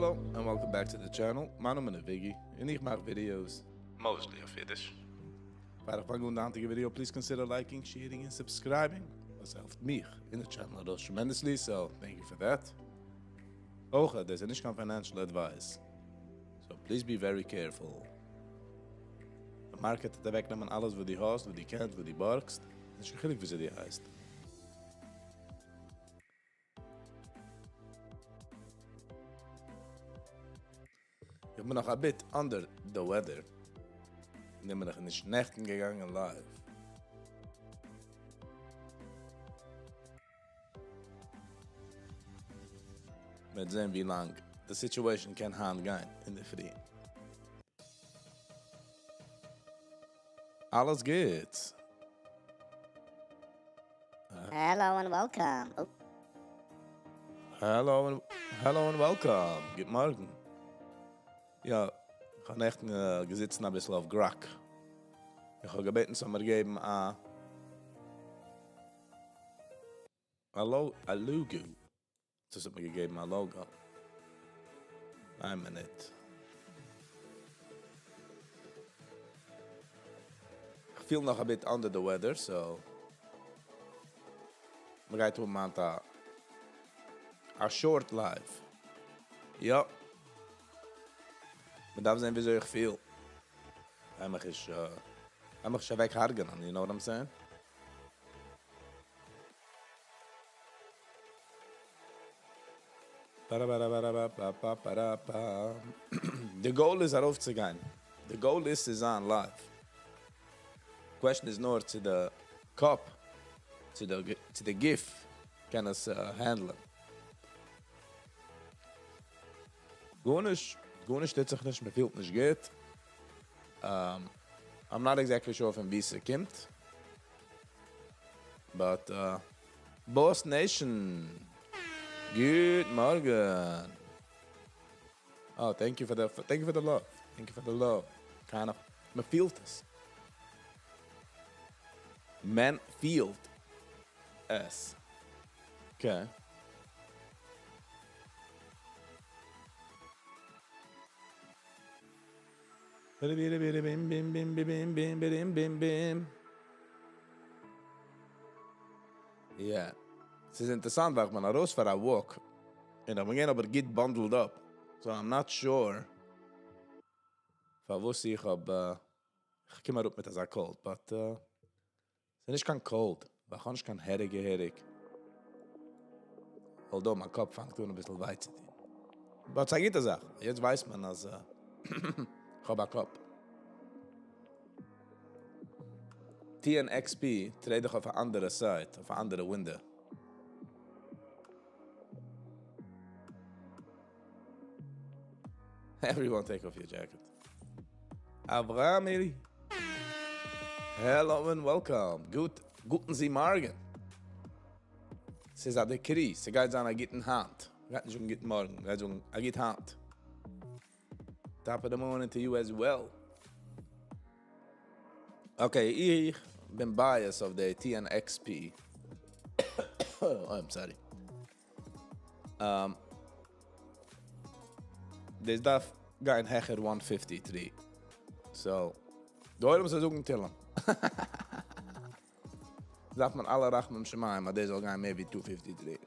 Hello and welcome back to the channel, מיין נאמען איז וויגי און איך מאך videos mostly אויף אידיש. פאר איך פאנג אן די היינטיגע video please consider liking, sharing און subscribing, וואס העלפט מיך און די channel ארויס tremendously, so thank you for that. אויך דאס איז נישט קיין financial advice, so please be very careful. די market וועט אוועקנעמען אלעס וואס דו האסט, וואס דו קענסט, וואס דו בארגסט, נישט קיין חילוק וויאזוי דו הייסט. איך בין נאך a bit under the weather, און בין איך נישט נעכטן געגאנגען live. מ'וועט זען ווי לאנג די situation קען היינט גיין אינדערפרי. אלעס גוט. Hello and welcome. Hello and hello and welcome. גוט מארגן. יא, איך האב נעכטן געזיצן אביסל אויף Grok. איך האב געבעטן ס'זאל מיר געבן א א logo. דאס האט מיר געגעבן א logo. איין מינוט. איך פיל נאך a bit under the weather, so מ'גייט האבן היינט א א short live. יא. מ'דארף זען וויאזוי איך פיל. גיי מיך נישט, גיי מיך נישט אוועק הרג'נען, you know what I'm saying? די goal איז ארויפצוגיין. די goal איז צו זיין live. Question איז נאר צו די קאפ, צו די צו די גוף קען עס handle ען. גארנישט, גארנישט טוט זיך נישט, מען פילט נישט גוט. I'm not exactly sure פון וואו ס'קומט. But Boss Nation, גוט מארגן. Oh, thank you for the thank you for the love. Thank you for the love. Kind of, מען פילט עס. מען פילט עס. Okay. יא. ס'איז אינטערעסאנט ווייל איך בין ארויס פאר א walk און איך בין געווען אבער גוט bundled up. So I'm not sure פארוואס איך האב איך קום אראפ מיט אזא cold. But ס'איז נישט קיין cold, ווייל איך האב נישט קיין headache געהעריג. Although מיין קאפ פאנגט אן אביסל וויי צו טון. But ס'איז א גוטע זאך. יעצט ווייסט מען אז איך האב א קאפ. TNXP trade איך אויף א אנדערע site, אויף א אנדערע window. Everyone take off your jacket. אברמי! Hello and welcome. גוט, גוטן זי מארגן. ס'איז א decree, ס'גייט זיין א גוטן היינט. מ'גייט נישט זאגן גוטן מארגן, מ'גייט זאגן א גוט היינט. Top of the morning to you as well. Okay, איך בין biased אויף די TNXP. Oh, I'm sorry. דאס דארף גיין העכער 153. So, די עולם זאל זאגן תהילים. דארף מען אלע רחמים שמים, אז דאס זאל גיין מער ווי 253.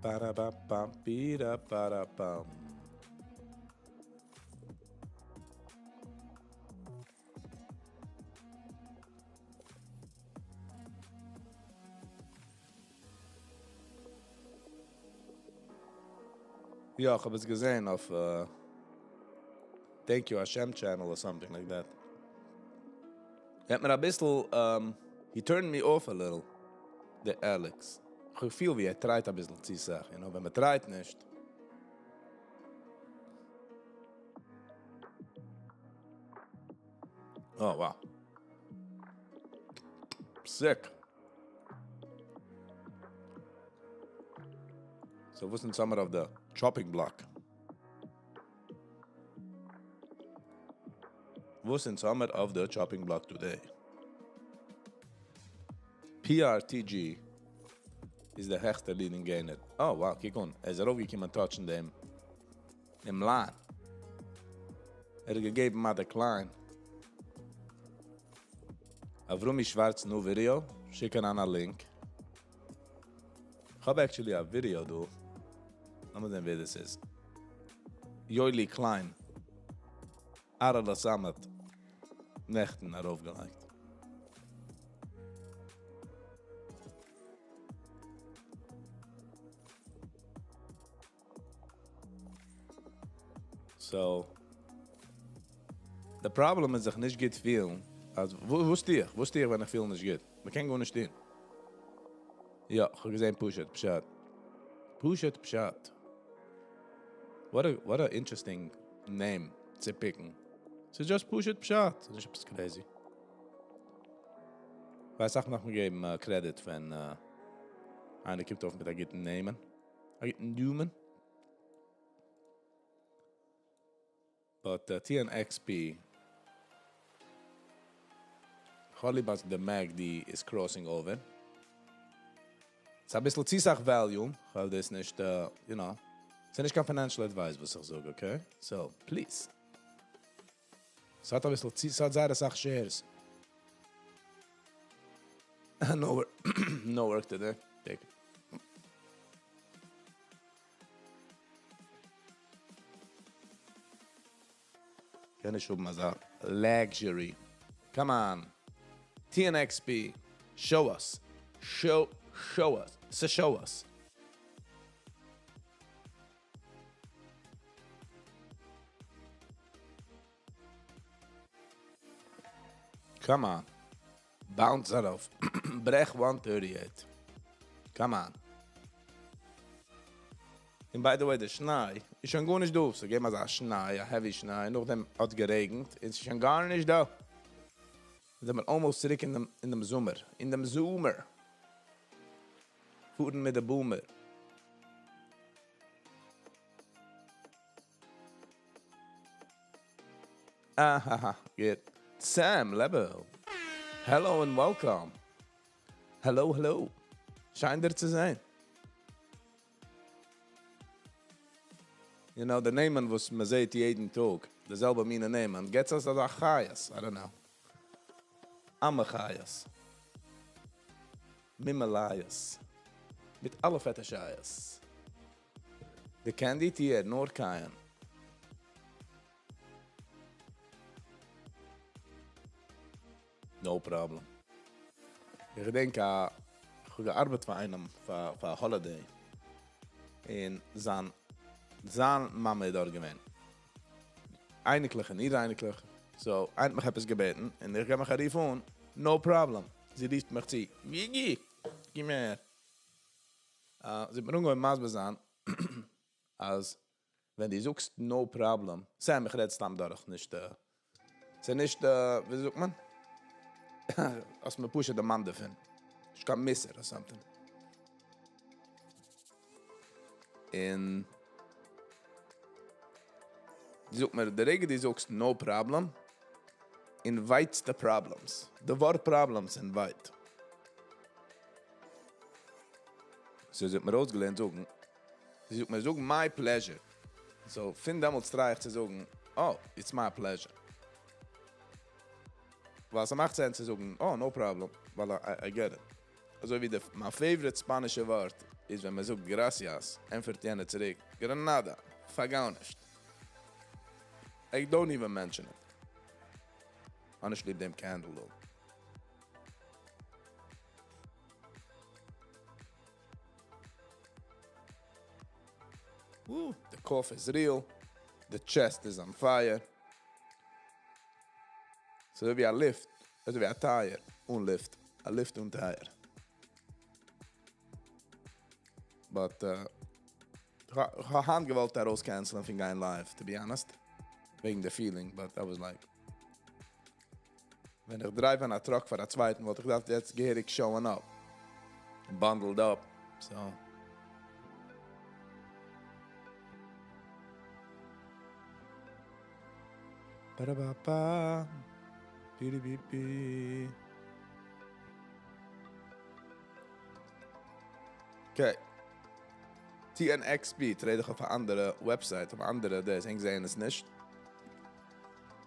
Ba-da-ba-bam, bi-da-ba-da-bam. יא, איך האב עס געזען אויף Thank You Hashem channel or something like that. ער האט מיר אביסל, he turned me off a little, די Alex. איך פיל ווי ער try ט אביסל צו סאך, you know, ווען מען try ט נישט. Oh wow. Sick. So וואס אונז האמיר אויף די chopping block? וואס אונז האמיר אויף די chopping block today. PRTG איז דער העכסטע leading gainer. Oh, wow, קוק אן. ער איז ארויפגעקומען touch ן דעם, דעם line. ער האט געגעבן א decline. Avrumi Schwarz new video. שיקן אן א link. איך האב actually א video דא. לאמיר זען ווער דאס איז. Yoeli Klein. Arala Samet. נעכטן ארויפגעלייגט. So, the problem איז זיך נישט גוט פילן. אז, וואס טו איך? וואס טו איך ווען איך פיל נישט גוט? מען קען גארנישט טון. יא, איך האב געזען פשוט פשט. פשוט פשט. What a interesting name צו pick ן. ס'איז just פשוט פשט. ס'איז נישט עפעס crazy. ווייס איך נאך געבן credit ווען איינער קומט אויף מיט א גוטן נאמען. א גוטן נאמען. But TNXP, האליבאס the MACD is crossing over. ס'איז א ביסל צו סאך volume, ווייל דאס נישט, ס'איז נישט קיין financial advice, וואס איך זאג, okay? So, please. ס'האט א ביסל צו, ס'האט זייער סאך shares. No work, no work today. Take it. קען איך האבן אזא luxury. Come on. TNXP. Show us. Show, show us. So show us. Come on. Bounce ארויף. ברעך 138. Come on. And by the way, דער שניי איז שוין גארנישט דא. ס'איז געווען אזא שניי, א heavy שניי. נאכדעם האט גערעגנט. איז שוין גארנישט דא. זענען מיר almost צוריק אין דעם זומער. אין דעם זומער. פארן מיט דער Boomer. Ah, good. Sam Lebo. Hello and welcome. Hello, hello. שיין דיר צו זען. The נעמען וואס מען זעט יעדן טאג, די זעלבע מינע נעמען, gets us אזא חיות, I don't know. אמע חיות. מימעלייעס. מיט אלע פעטע שייעס. די candy tier, נאר קייען. No problem. איך געדענק, איך האב געארבעט פאר איינעם, פאר א holiday. און זיין מאמע איז דארט געווען. אייניקלעך און איר אייניקלעך. So, איינער האט מיך עפעס געבעטן און איך געב מיך א רוף אן, no problem. זי רופט מיך צו, Vigi, גיב מיר. זי האט מיר אנגעהויבן מסביר זיין, אז ווען דו זאגסט no problem, Sam, איך רעד סתם דורך, נישט, ס'איז נישט, ווי זאגט מען? האסט מיר פשוט דערמאנט דערפון. איך קיין מוסר or something. און זי זאגט מיר, די רגע דו זאגסט no problem, invites the problems. The ווארט problems invite. So זי האט מיר אויסגעלערנט זאגן, זי זאגט מיר, זאג my pleasure. So, פון דעמאלטס try איך צו זאגן, oh, it's my pleasure. ווייל עס מאכט sense צו זאגן, oh, no problem, ווייל I get it. אזוי ווי מיין favorite ספאנישע ווארט איז ווען מען זאגט gracias, ענטפערט יענער צוריק, Granada, פאר גארנישט. I don't even mention it. Honestly, דעם candle though. Ooh, the cough is real. The chest is on fire. So ווי א lift, אזוי ווי א tire, אן lift, א lift אן tire. But איך האב היינט געוואלט ארויס cancel ן פון גיין live, to be honest. וועגן the feeling, but I was like, ווען איך drive א truck פאר א צווייטן, וואלט איך געדארפט יעצט געהעריג showing up. Bundled up, so. Ba-da-ba-ba. Bi-di-bi-bi. Okay. TNXP trade איך אויף א אנדערע website, אויף א אנדערע דאס, ענק זעען עס נישט.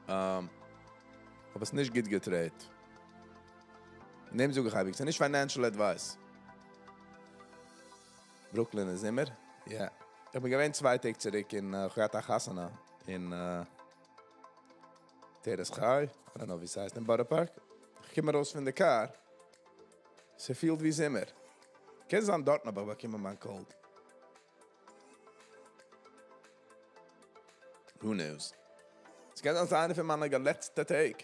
האב עס נישט גוט געטרעידט. אין דעם זאג איך אייביג, ס'איז נישט financial advice. ברוקלין איז זומער? יא. איך בין געווען צוויי טעג צוריק אין, איך האב געהאט א חתונה אין תורת חי, I don't know ווי ס'הייסט אין בארא פארק. איך קום ארויס פון די קאר, ס'פילט ווי זומער. קען זיין דארטן האב איך באקומען מיין cold. Who knows? ס'קען זיין ס'איז איינע פון מיינע לעצטע טעג.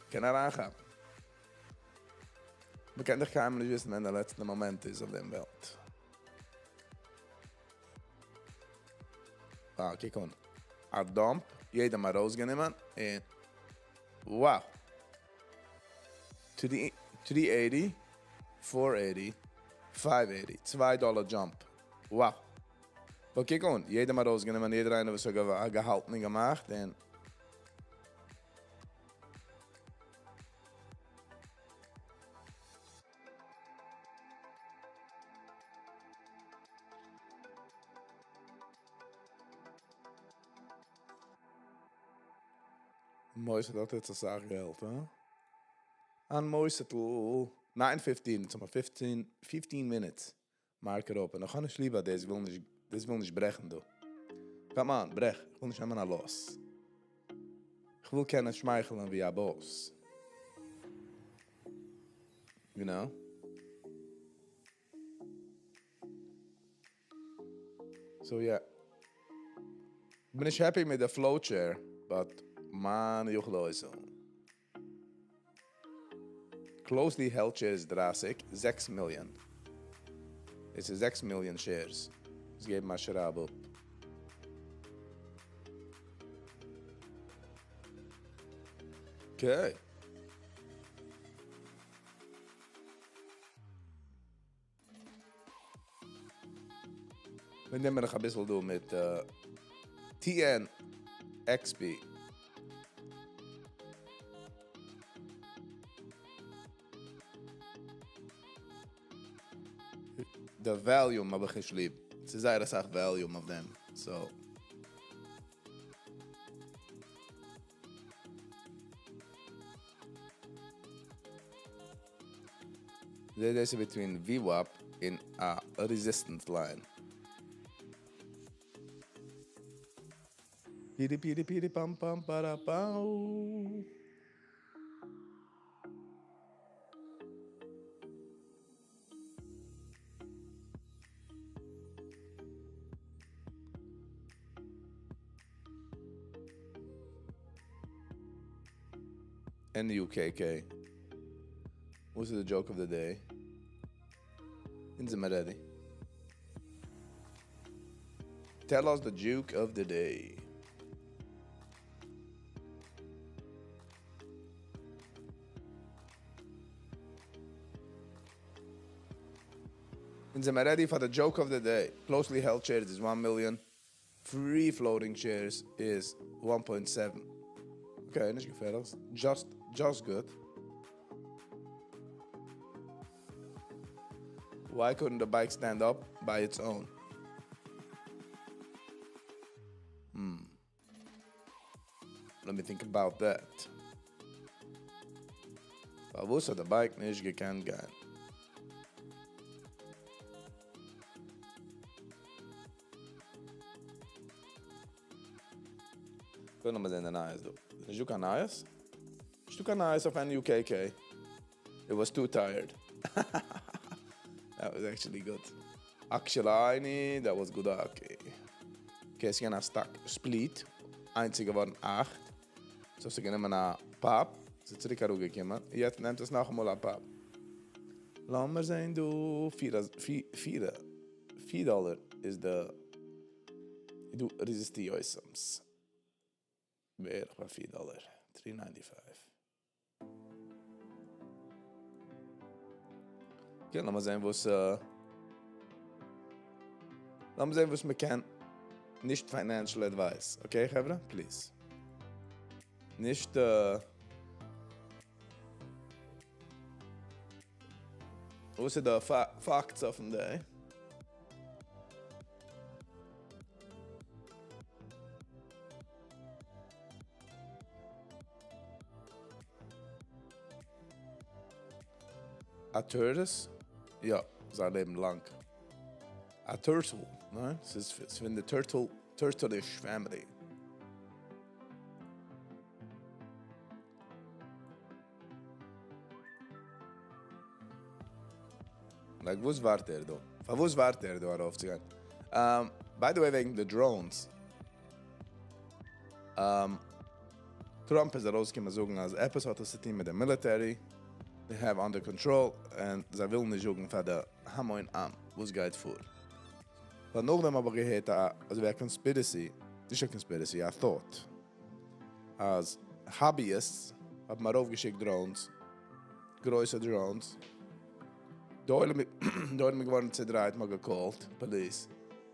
קען אריינכאפן. מ'קען דאך קיינמאל נישט וויסן ווען די לעצטע מאמענט איז אויף דעם וועלט. אה, קוק אן. א dump, יעדעם ארויסגענומען, און wow! 380, 480, 580, צוויי דאלער jump. Wow! But קוק אן, יעדעם ארויסגענומען, יעדער איינער וואס האט געהאלטן און געמאכט, און מוסד האט יעצט אסאך געלט, הא? אן מוסד'ל. 9:15, יעצט האבן מיר 15 minutes. Market open. איך האב נישט ליב אז דאס וויל נישט ברעכן דא. Come on, ברעך. איך וויל נישט נעמען א loss. איך וויל קענען שמייכלען ווי א boss. You know? So yeah. בין נישט happy מיט די float share, but man, יוכל אויס. Closely held shares 30, 6 million. עס איז 6 million shares. עס געבן א שרייב אפ. Okay. מיר נעמען נאך אביסל דא מיט TNXP. די volume האב איך נישט ליב. עס איז זייער אסאך volume אויף דעם. So. דאס איז between VWAP און א resistance line. Piri piri piri pam pam para pau. NUKK. What's the joke of the day? אונז זעמיר ready. Tell us the joke of the day. אונז זעמיר ready for the joke of the day. Closely held shares is 1 million. Free floating shares is 1.7. Okay, נישט געפערליך. Just good. Why couldn't the bike stand up by its own? Let me think about that. פארוואס האט די bike נישט געקענט גיין? כ'וויל נאר זען די נייעס דא. נישט דא קיין נייעס? נישט דא קיין נייעס אויף NUKK. It was too tired. That was actually good. Actually, that was good. Okay. Okay, עס איז געווען א stock split. איינס איז געווארן 8. So, ס'איז גענומען א פאפ. ס'איז צוריק אראפגעקומען. יעצט נעמט עס נאכאמאל א פאפ. לאמיר זען דא. פיר דאלער איז די דא resistance. בערך ביי פיר דאלער. 3.95. Okay, לאמיר זען, וואס, לאמיר זען, וואס מען קען נישט financial advice, okay חברה? Please. נישט וואס איז די facts אויפן day? א tortoise? יא, זיי לעבן לאנג. א turtle, ניין? ס'איז פון די turtle, turtle-ish family. Like וואס ווארט ער דא? פארוואס ווארט ער דא ארויפצוגיין? By the way וועגן די drones. טראמפ איז ארויסגעקומען זאגן אז עפעס האט עס צו טון מיט די military, they have under control, און זיי ווילן נישט זאגן פאר די המון עם וואס גייט פאר. ווייל נאכדעם האב איך געהערט א אזוי ווי א conspiracy, נישט א conspiracy, א thought, אז hobbyists האבן ארויפגעשיקט drones, גרויסע drones, די עולם די עולם איז געווארן צודרייט, מ'האט געקאלט police,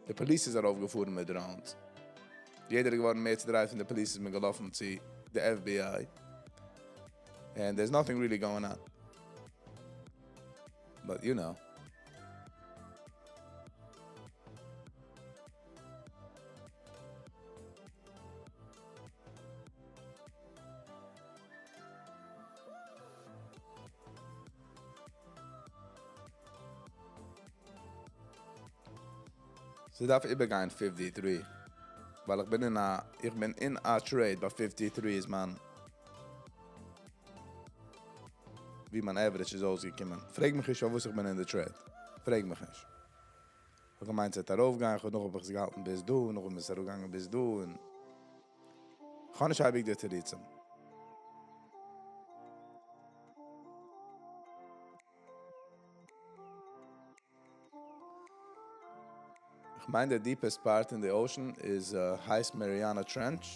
די police איז ארויפגעפארן מיט drones, יעדער איז געווארן מער צודרייט פון די police איז מען געלאפן צו די FBI, and there's nothing really going on. But you know. ס'דארף איבערגיין 53, ווייל איך בין אין א, איך בין אין א trade ביי 53 איז מיין, ווי מיין average איז אויסגעקומען. פרעג מיך נישט פארוואס איך בין אין די trade. פרעג מיך נישט. איך האב געמיינט ס'וועט ארויפגיין, איך האב נאך האב איך עס געהאלטן ביז דא, נאכדעם איז עס אראפגעגאנגען ביז דא, און איך האב נישט אייביג די תירוצים. איך מיין די deepest part אין די ocean איז הייסט Mariana Trench.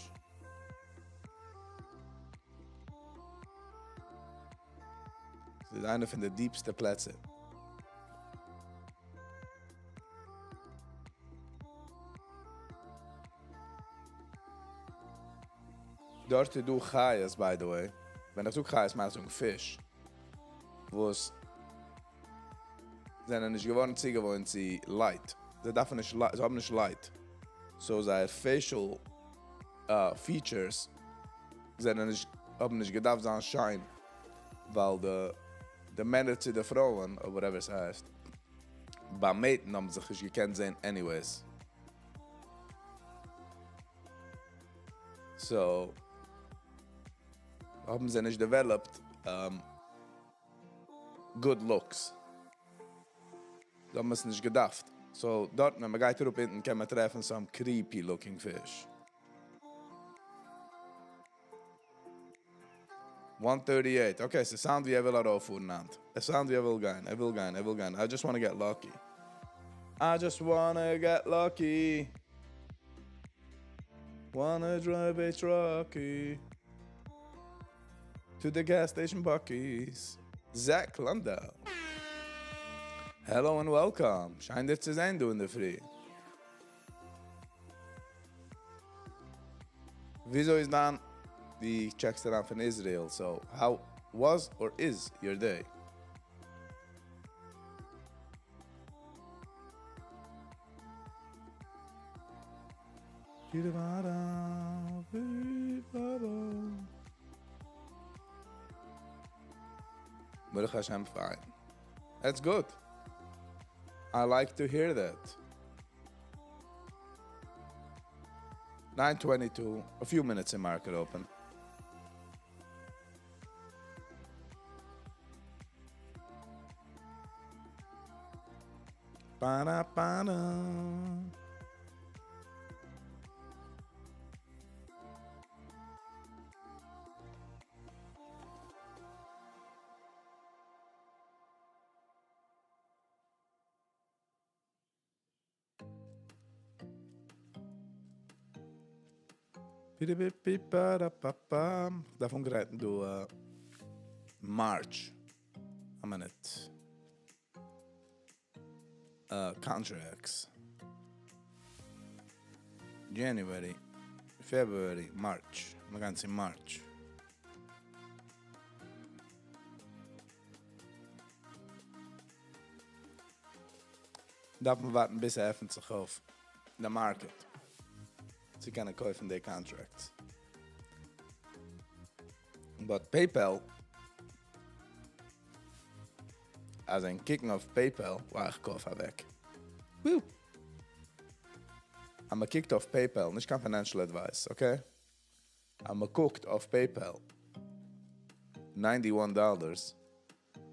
ס'איז איינע פון די דיעפסטע פלעצער. דארט איז דא חיות by the way, ווען איך זאג חיות מיין איך זאגן פיש, וואס זענען נישט געווארן צוגעוואוינט צו light, זיי דארפן נישט light, זיי האבן נישט light, so זייער facial features זענען נישט, האבן נישט געדארפט זיין שיין, ווייל די די מענער צו די פרויען, אדער whatever ס'הייסט, ביים mate ן האבן זיך נישט געקענט זען anyways. So האבן זיי נישט developed good looks. זיי האבן עס נישט געדארפט. So דארטן ווען מ'גייט אראפ אונטן קען מען טרעפן some creepy looking fish. One thirty eight, okay, ס' sound ווי ער וויל ארויפפארן היינט. עס sound ווי ער וויל גיין, ער וויל גיין, ער וויל גיין. I just wanna get lucky. I just wanna get lucky. Wanna drive a trucky to the gas station Buc-ee's. Zach Landau. Hello and welcome. שיין דיך צו זען דא אינדערפרי. וויאזוי איז דיין, דו טשעקסט אריין פון Israel, so how was or is your day? ברוך השם fine. That's good. I like to hear that. 9:22, a few minutes in market open. Ba-da, ba-da. דארף אנגרייטן דא March. א מינוט. Contracts. January, February, March. מיר גייען צו March. דארף מען ווארטן ביז עס עפנט זיך אויף די market צו קענען קויפן די contracts. But PayPal, אז ענק קוקן אויף PayPal, וואו איך קויף אוועק. Woo. אז מען קוקט אויף PayPal, נישט קיין financial advice, okay? אז מען קוקט אויף PayPal, 91 dollars,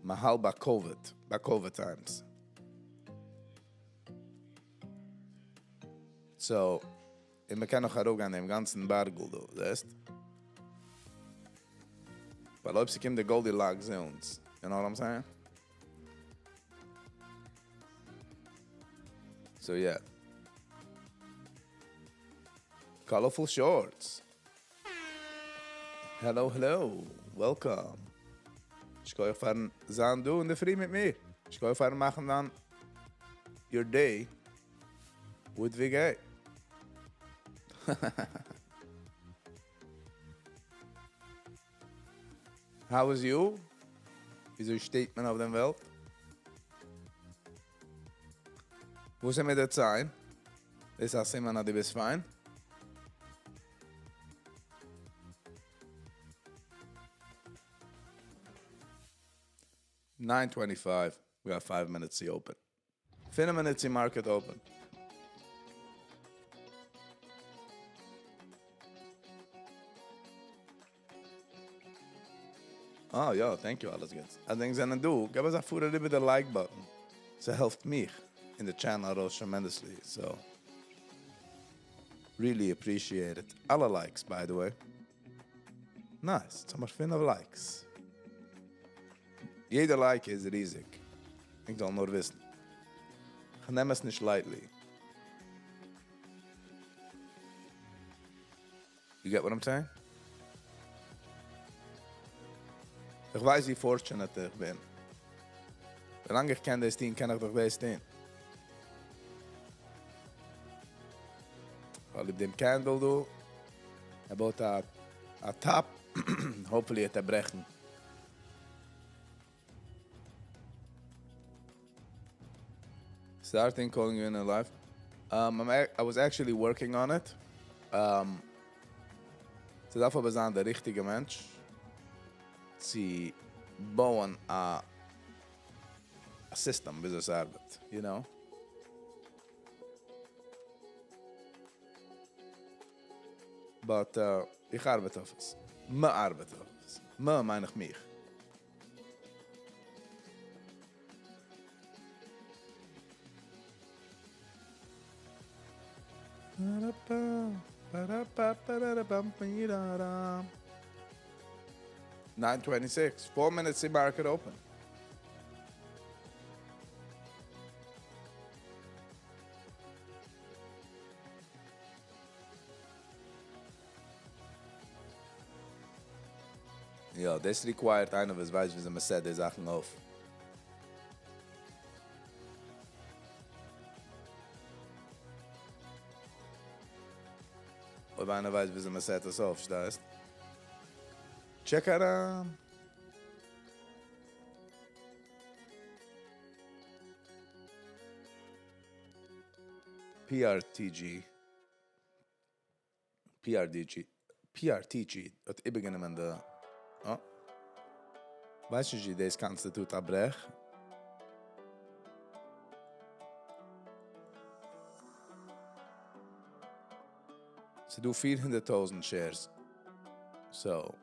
מען האלט ביי COVID, ביי COVID times. So, און מען קען נאך אראפגיין דעם גאנצן בארגל דא, זעסט? ווייל אויב ס'קומט די Goldilocks zones, you know what I'm saying? So yeah. Colorful shorts. Hello, hello. Welcome. שכוח פארן זיין דא אין דער פרי מיט מיר. שכוח פארן מאכן דאן your day with VG. How is you? וויאזוי שטייט מען אויף דער וועלט? וואו זענען מיר די ציין? דאס איז א סימן אז דו ביסט פיין. 9:25. We got 5 minutes to open. 5 minutes to market open. Oh יא, thank you, אלעס גוט. אז ענק זענען דא, גיב אונז א פאר איבער די like button. ס'העלפט מיך אין the channel ארויס tremendously. So really appreciate it. אלע likes, by the way. Nice. יעצט האבן מיר פינף likes. יעדער like איז ריזיג. איך זאל נאר וויסן. איך נעם עס נישט lightly. You get what I'm saying? איך ווייס, ווי fortunate איך בין. ווילאנג איך קען דאס טון, קען איך דאך דאס טון. ווייל איך דעם candle דא, ער בויט א top, hopefully וועט ער ברעכן. Starting calling you in a live. I was actually working on it. ס'דארף אבער זיין דער ריכטיגער מענטש צו בויען א system, ווי עס ארבעט, you know? But איך ארבעט אויף עס. מ'ארבעט אויף עס. מ' מיין איך מיך. 9:26, 4 minutes to market open. יא, דאס required איינער, וואס ווייסט, ווי מען set די זאכן אויף. אויב איינער ווייסט, ווי מען set עס אויף, פארשטייסט? Check out PRTG PRDG PRTG האט איבערגענומען די, oh. ווייס נישט, ווי דאס constitute א ברעך. ס'דא 400,000 shares. So.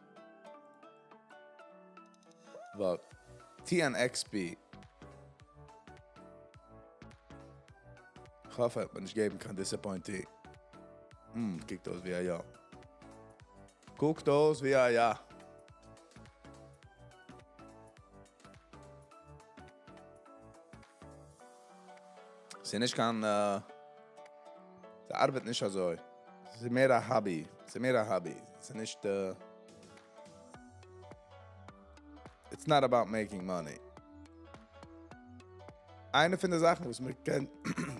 But TNXP, איך האף, ער וועט מיר נישט געבן קיין disappointee. קוקט אויס ווי א יא. קוקט אויס ווי א יא. ס'איז נישט קיין, ס'ארבעט נישט אזוי. ס'איז מער א hobby. ס'איז מער א hobby. ס'איז נישט, it's not about making money. איינע פון די זאכן, וואס מען קען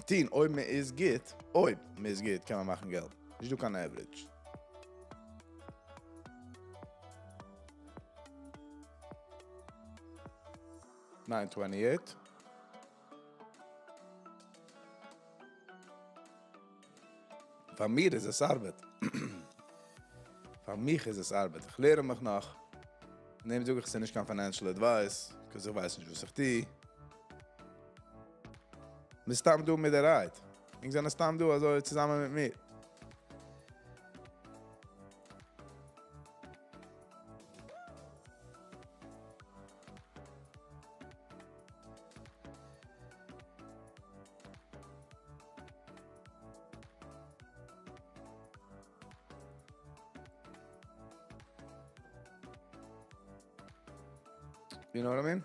טון, אויב מען איז גוט, אויב מען איז גוט, קען מען מאכן געלט. נישט דא קיין average. 9:28. פאר מיר איז עס ארבעט. פאר מיך איז עס ארבעט. איך לערן מיך נאך. נעם זאג איך, עס איז נישט קיין financial advice, because איך ווייס נישט וואס איך טו. מיר סתם דא מיט די ride. איך זענען סתם דא אזוי צוזאמען מיט מיר. You know what I mean?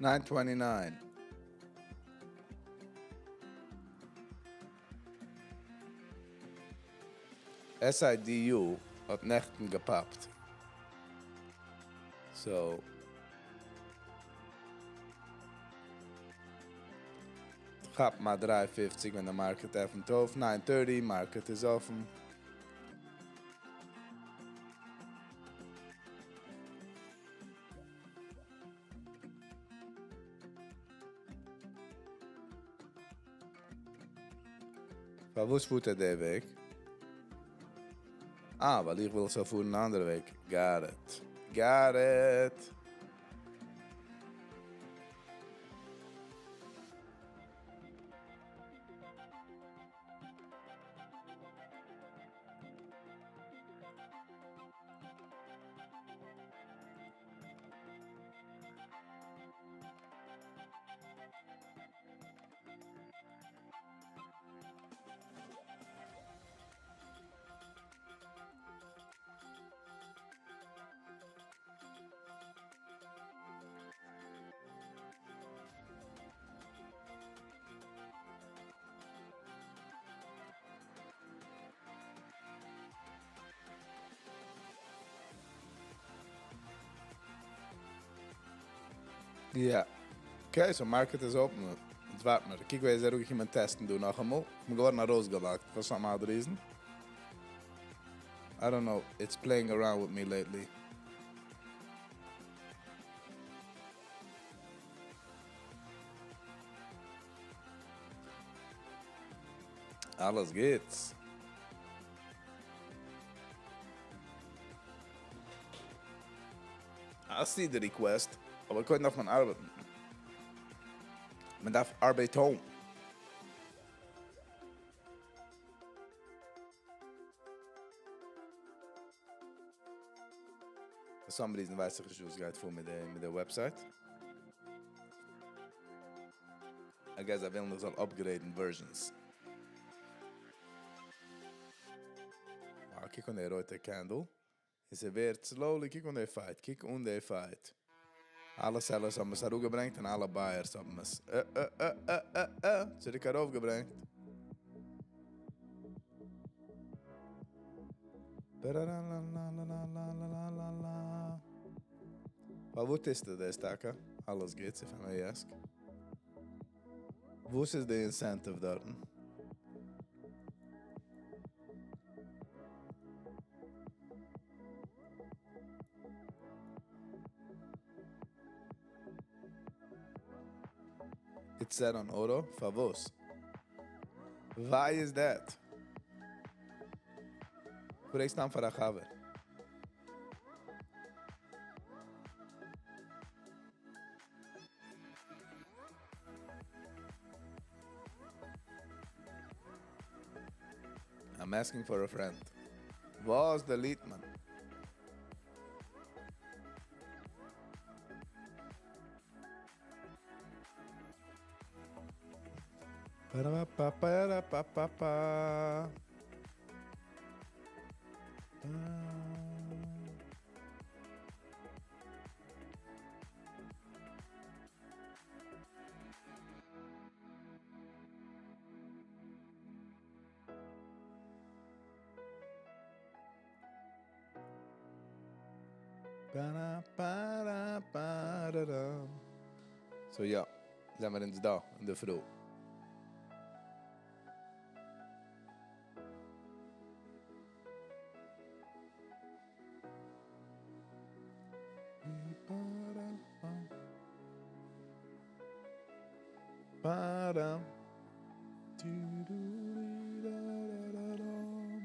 9:29. SIDU האט נעכטן געפאפט. So, כאפ מאל 3.50 ווען די market עפנט אויף. 9:30, market איז אפן. פארוואס פארט ער דער וועג? אה, ווייל איך וויל עס פארן אן אנדערע וועג. Got it. Got it. Yeah. Okay, so market is open. יעצט ווארט מיר. קוק ווי איז ער געקומען טעסטן דא נאכאמאל. איך בין געווארן ארויסגעוואקט for some odd reason. I don't know. It's playing around with me lately. אלעס גוטס. I see the request, אבער קודם דארף מען ארבעטן. מען דארף ארבעטן. For some reason ווייס איך נישט וואס גייט פאר מיט די website. I guess זיי ווילן איך זאל upgrade ן versions. Ah, קוק אן די רויטע candle. עס ווערט slowly, קוק אן די fight, קוק אן די fight. אלע sellers האבן עס אראפגעברענגט און אלע buyers האבן עס צוריק ארויפגעברענגט. Ba-da-da-la-la-la-la-la-la-la. וואו טוסטו דאס, טאקע? אלעס גוטס, if I may ask. וואס איז די incentive דארט? It's set on auto. פארוואס? Why is that? פרעג סתם פאר א חבר. I'm asking for a friend. וואס delete מען? Ba-da-ba-ba-ba-ba-ba-ba. Ba. Ba-da-ba-da-ba-da-dum. So יא, זעמיר אונז דא אין די פרי. Ba-dum. Du-du-di-da-da-da-dum.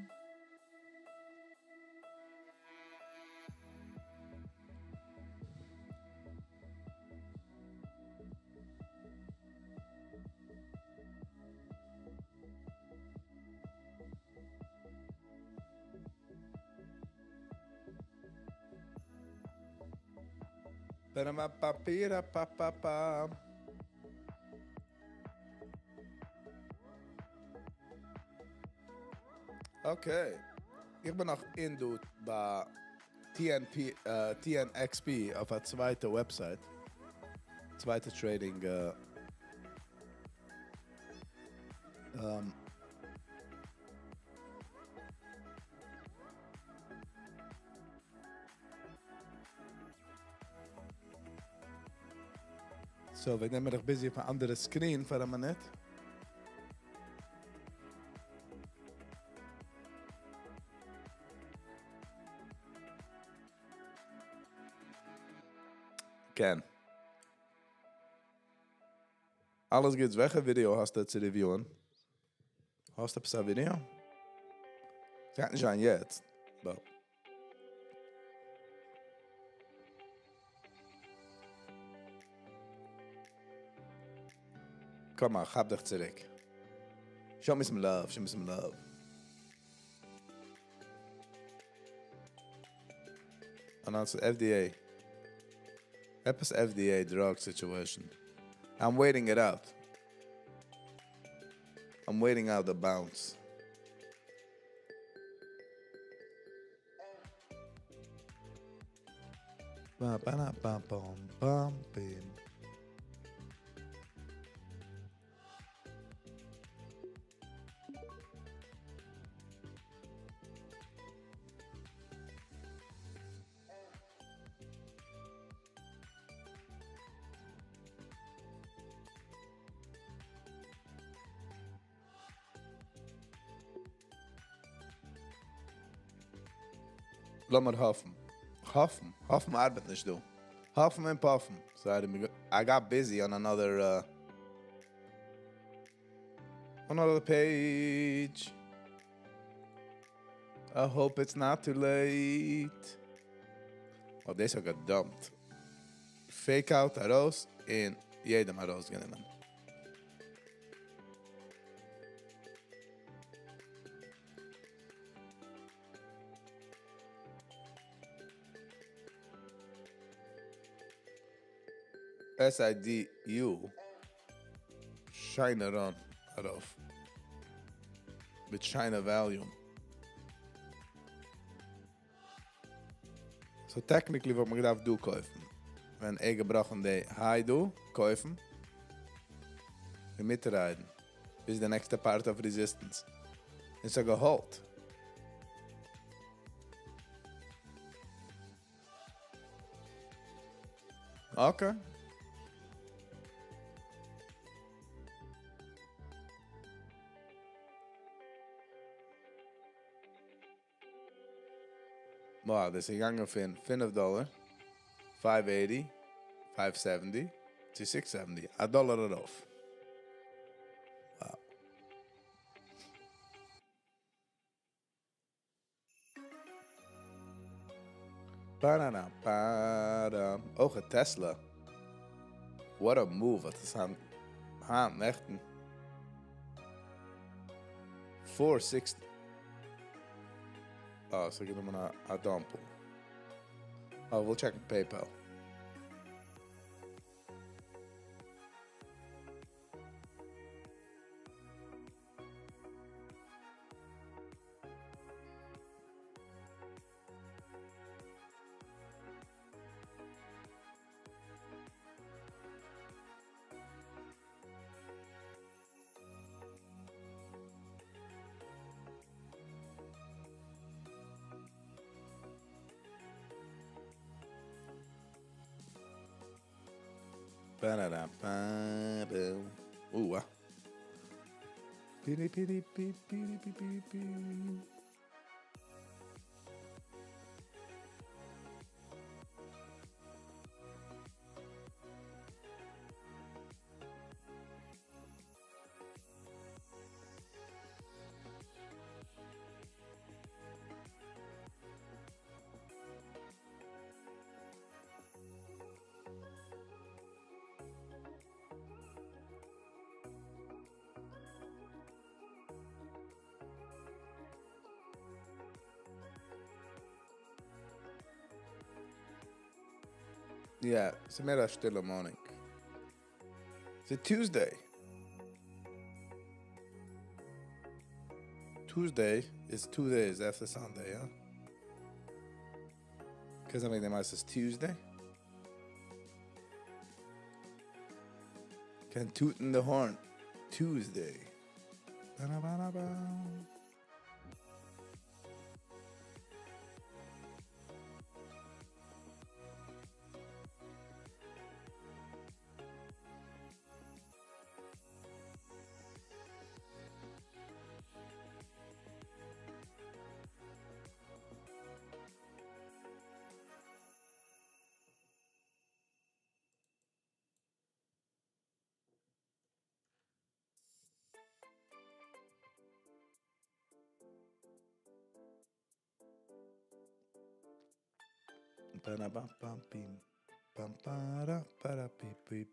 Ba-da-ma-ba-bi-da-ba-ba-ba. Okay. איך בין נאך אין דא ביי TNP, TNXP אויף א צווייטע website. צווייטע trading. So, מיר נעמען דיך busy אויף אן אנדערע screen פאר א מינוט. Ken. אלעס גוט. וועלכע video האסטו צו reviewen? האסטו עפעס א video? ס'גייט נישט זיין יעצט, but קום on, כאפ דיך צוריק. Show me some love, show me some love. Announce FDA. עפעס FDA drug situation. I'm waiting it out. I'm waiting out the bounce. Ba, ba, na, ba, bum, bum, bim. לאמיר האפן. האפן. האפן ארבעט נישט דא. האפן און פאפן. So I got busy on another page. I hope it's not too late. Oh, דאס האט געdumpt. Fake out ארויס און יעדעם ארויסגענומען. SIDU שיינע run ארויף מיט שיינע volume. So technically וואלט מען געדארפט דא קויפן. ווען ער געבראכן די high דא, קויפן. און מיטרייטן. ביז the next part of resistance. און ס'האט געהאלט. Okay. Wow, דאס איז געגאנגען פון 5 dollar, 580, 570 צו 670. א דאלאר ארויף. Wow. Ba-da-da, ba-dum. Oh, a Tesla. What a move. דאס איז היינט נעכטן. 460. Oh, so גיב מיר א dump. Oh, we'll check PayPal. Ba-da-da-ba-boo. Ooh, ah. Piri, piri, pi, piri, pi, pi, pi. Yeah, ס'איז מער א שטילע morning. ס'איז Tuesday. Tuesday is 2 days after Sunday, yeah? Because I mean, the is Tuesday. Can tootin the horn. Tuesday. Ba-da-ba-da-ba. Ba-da-bam-bam-bim. Bam ba da beep beep.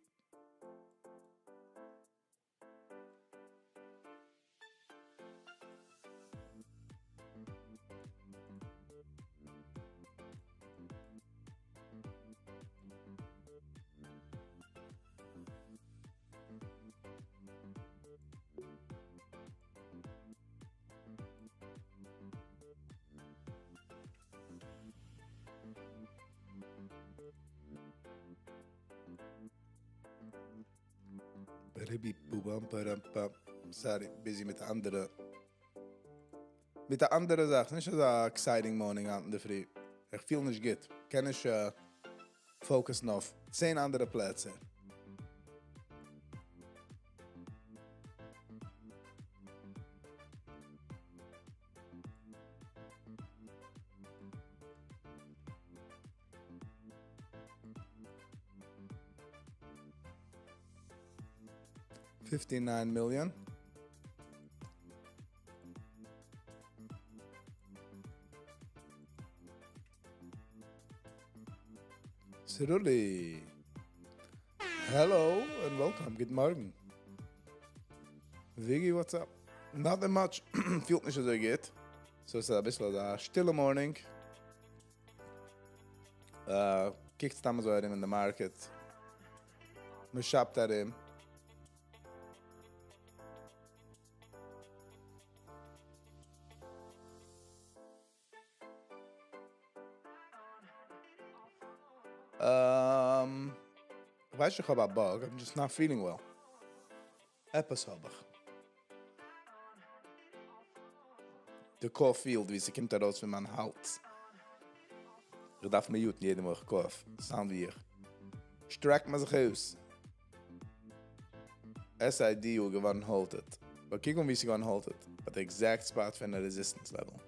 Ba-da-beep, boo, bam, ba-dam, bam. Sorry, busy מיט די אנדערע זאך. נישט אזא exciting morning אין דער פרי. איך פיל נישט גוט. קען איך focus ן אויף 10 אנדערע פלעצער. 59 million. Cyruli. Hello and welcome. גוט מארגן. Viggy, what's up? Nothing much. פילט נישט אזוי גוט. So ס'איז א ביסל א שטילע morning. קוקט סתם אזוי ארום אין the market. מען shop ט ארום. איך ווייס איך האב א bug, I'm just not feeling well. עפעס האב איך. די cough פילט ווי ס'קומט ארויס פון מיין האלז. איך דארף mute ן יעדע מאל איך cough. Sound ווי איך שטרעק מיר זיך אויס. SID געווארן halted. But קוק אן ווי ס'איז געווארן halted. At the exact spot פון the resistance level.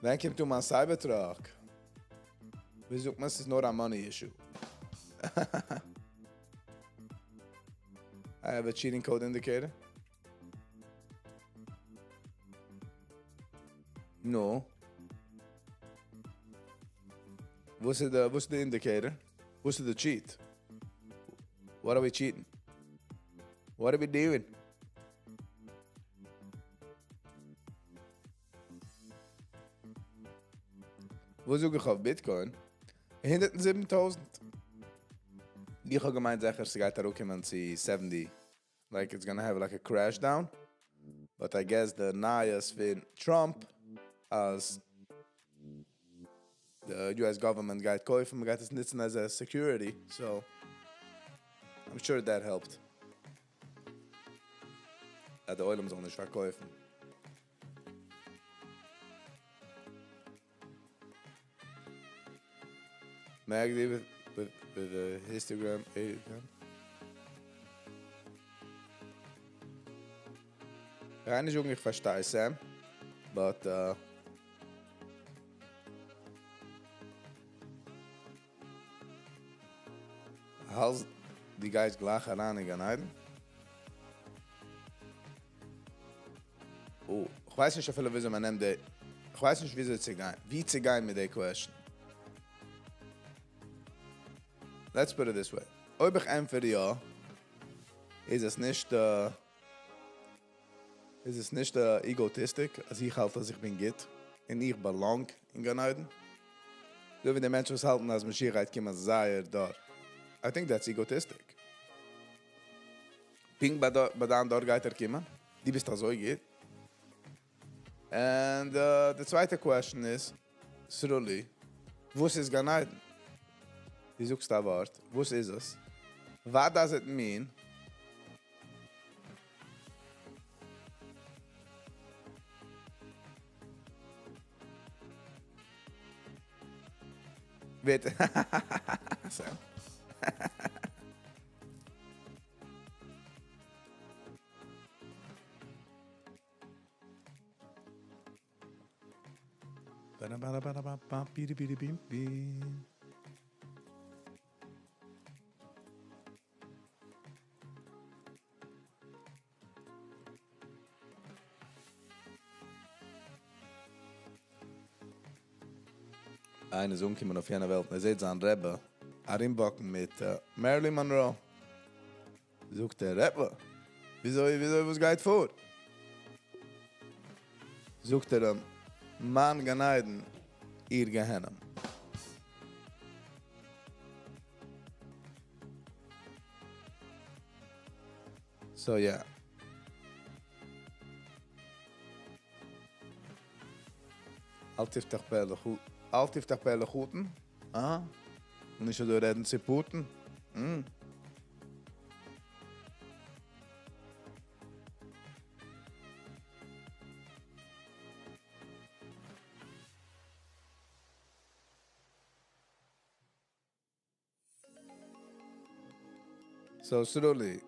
ווען קומט דא מיין Cybertruck? ווי זאגט מען, ס'איז נאר א money issue. I have a cheating code indicator. No. What's the indicator? What's the cheat? What are we cheating? What are we doing? וואו זאג איך אויף Bitcoin? 107.000. איך האב געמיינט, זיכער, ס'גייט אראפקומען צו 70. Like it's gonna have like a crash down. But I guess the נייעס פון Trump אז the US government גייט קויפן, מ'גייט עס נוצן as a security. So I'm sure that helped. אז דער עולם זאל נישט פארקויפן. Magdi with with with the histogram גיי נישט זאגן איך פארשטיי Sam, but האלסט דו גייסט גלייך אריין אין גן עדן? Oh, איך ווייס נישט אפילו וויאזוי מען נעמט די, איך ווייס נישט וויאזוי צו גיין, ווי צו גיין מיט די question. Let's put it this way. אויב איך ענטפער יא, איז עס נישט איז עס נישט egotistic אז איך האלט אז איך בין גוט און איך belong אין גן עדן? אזוי ווי די מענטשן וואס האלטן אז משיח גייט קומען זייער דור. I think that's egotistic. פונקט ביי דיין דור גייט ער קומען? דו ביסט אזוי גוט? And די צווייטע question איז, סרולי, וואס איז גן עדן? דו זאגסט א ווארט, וואס איז עס? What does it mean? ווערט Sam. איינער איז אנגעקומען אויף יענע וועלט און ער זעט זיין רבי ארומוואקן מיט Marilyn Monroe. זאגט ער, רבי, וויאזוי, וויאזוי, וואס גייט פאר? זאגט ער אים, מיין גן עדן, איר גיהנום. So yeah. אל תפתח פה לחו, אל תפתח פה לחותן, אה? און נישט אזוי רעדן צו פוטין. So סרולי,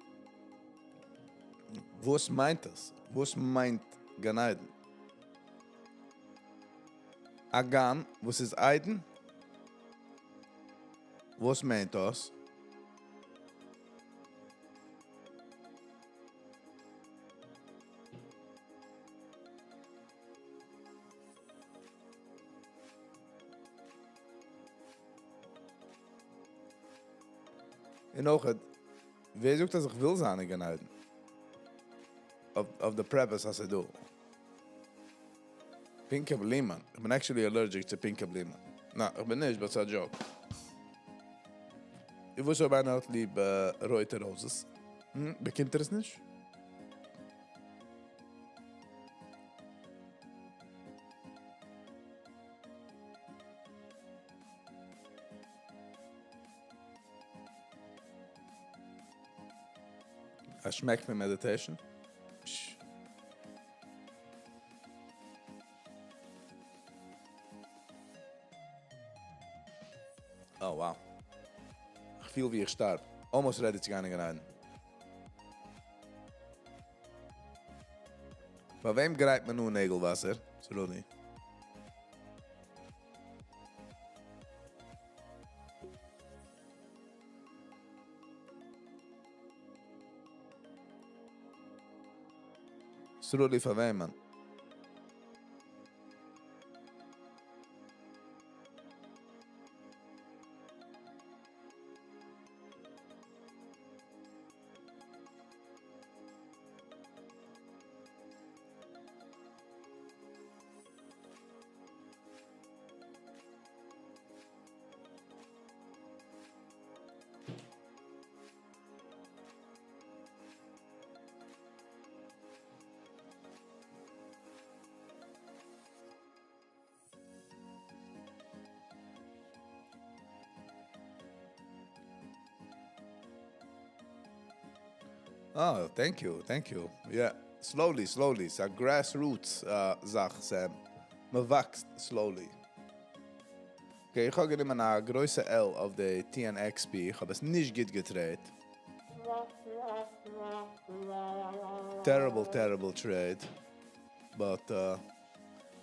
וואס מיינט עס? וואס מיינט גן עדן? א גן וואס איז עדן? וואס מיינט דאס? און אויך, ווער זאגט אז איך וויל זיין אין גן עדן? אויף די premise אז ס'איז דא פינקע בלומען. איך בין actually allergic צו פינקע בלומען. ניין, איך בין נישט, but ס'איז א joke. און וואס אויב איינער האט ליב רויטע roses? באקומט ער עס נישט? א שמעק פון meditation. Oh wow. איך פיל ווי איך שטארב. Almost ready צו גיין אין גן עדן. ביי וועם גרייט מען אן נעגל וואסער? סרולי. סרולי פאר וועמען? Oh, thank you, thank you. Yeah, slowly, slowly. ס'איז א grassroots זאך, Sam. מ'וואקסט slowly. Okay, איך האב גענומען א גרויסע L אויף די TNXP, איך האב עס נישט גוט געטרעידט. Terrible, terrible trade. But,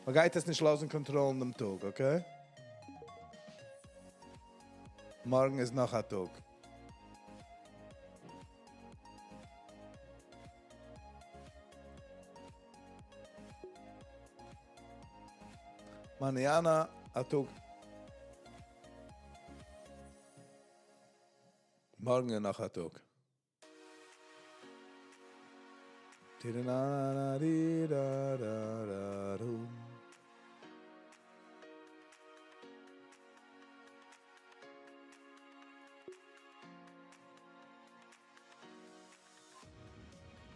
מען גייט עס נישט לאזן קאנטראלן דעם טאג, okay? מארגן איז נאך א טאג. Mañana א טאג. מארגן איז נאך א טאג.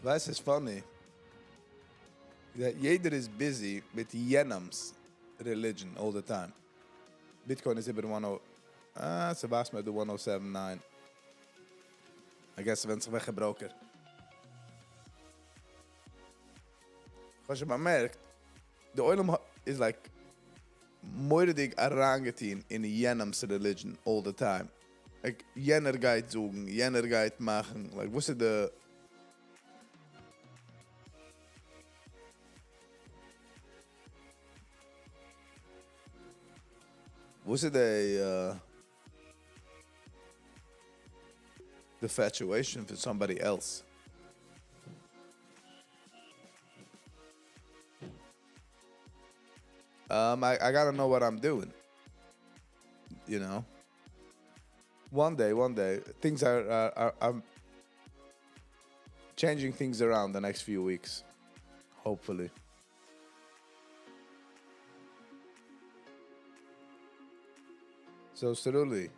ווייסט ס'איז funny that יעדער איז busy מיט יענעמס religion all the time. Bitcoin איז איבער 10, אה, ס'ווייזט מיר דא 107.9. I guess ווענדט זיך וועלכע broker. איך האב שוין באמערקט, די עולם איז like מורא'דיג אריינגעטון אין יענעמס religion all the time. Like, יענער גייט זאגן, יענער גייט מאכן, like, וואס איז די וואס איז די the infatuation for somebody else? I got to know what I'm doing. You know? One day, one day, things are, I'm changing things around the next few weeks. Hopefully. So, Cerulli,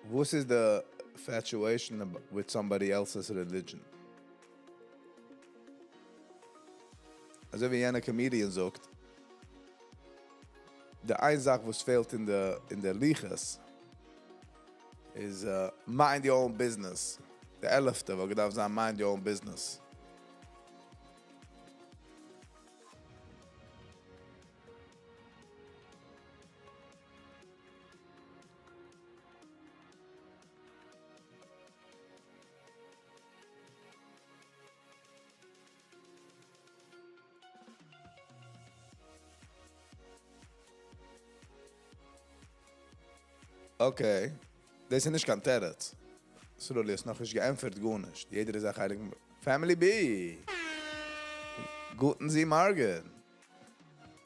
what is the infatuation with somebody else's religion? אזוי ווי יענער comedian זאגט, די איין זאך וואס פעלט אין די לוחות איז mind your own business. די 11טע וואלט געדארפט זיין mind your own business. Okay, דאס איז נישט קיין תירוץ. סרולי, האסט נאכנישט געענטפערט גארנישט. יעדער איז א חלק Family B. גוטן זי מארגן.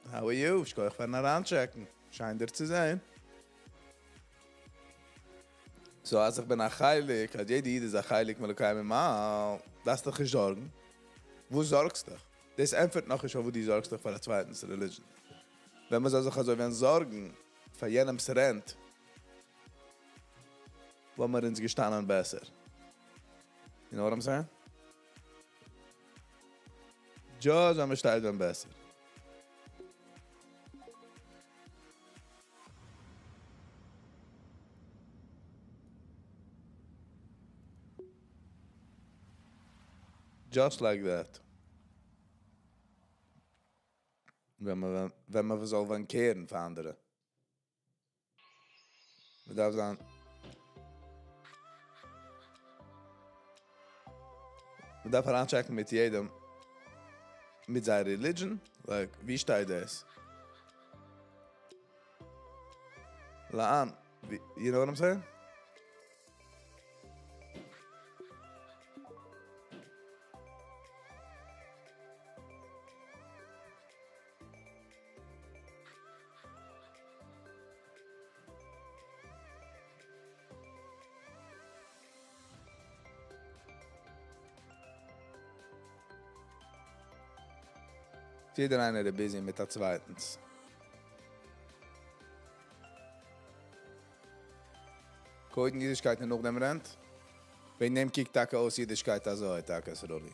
How are you? שכוח פארן אריינטשעקן. שיין דיר צו זען. So, אז איך בין א חלק, אז יעדער איד איז א חלק מאלוקי ממעל, דארפסט דיך נישט זארגן. וואו זארגסט דיך? דאס ענטפערט נאך נישט, וואו דו זארגסט דיך פאר א צווייטנס religion. ווען מען זאל זיך אזוי ווען זארגן פאר יענעמס rent, וואלט מיר אונז געשטאנען בעסער. You know what I'm saying? Just ווען מען שטייט ווען בעסער. Just like that. ווען מען זאל ווען קערן פאר אנדערע. מען דארף זיין. מען דארף אריינטשעקן מיט יעדעם, מיט זיין religion, like, ווי שטייט דאס? לאן, you know what I'm saying? יעדער איינער איז busy מיט א צווייטנס. קודם אידישקייט און נאכדעם rent. וועגן דעם קוקט טאקע אויס אידישקייט אזוי, טאקע סרולי.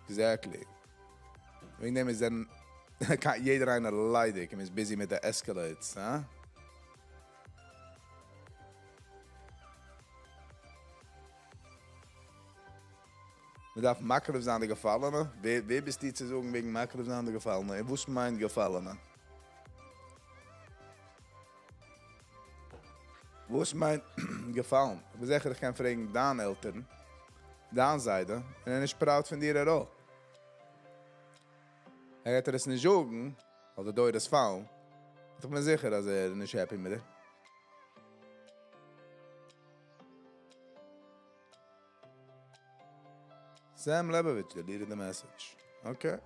Exactly. וועגן דעם איז דען יעדער איינער ליידיג און איז busy מיט די Escalades, הא? מען דארף מקרב זיין די געפאלענע. ווער ביסטו צו זאגן וועגן מקרב זיין די געפאלענע? און וואס מיינט געפאלענע? וואס מיינט געפאלן? איך בין זיכער איך קען פרעגן דיין עלטערן, דיין זיידע, און ער איז נישט proud פון דיר at all. ער גייט דיר עס נישט זאגן, ווייל די דורות פאלן, but איך בין זיכער אז ער איז נישט happy מיט דיר. Sam Lebovich deleted the message. Okay.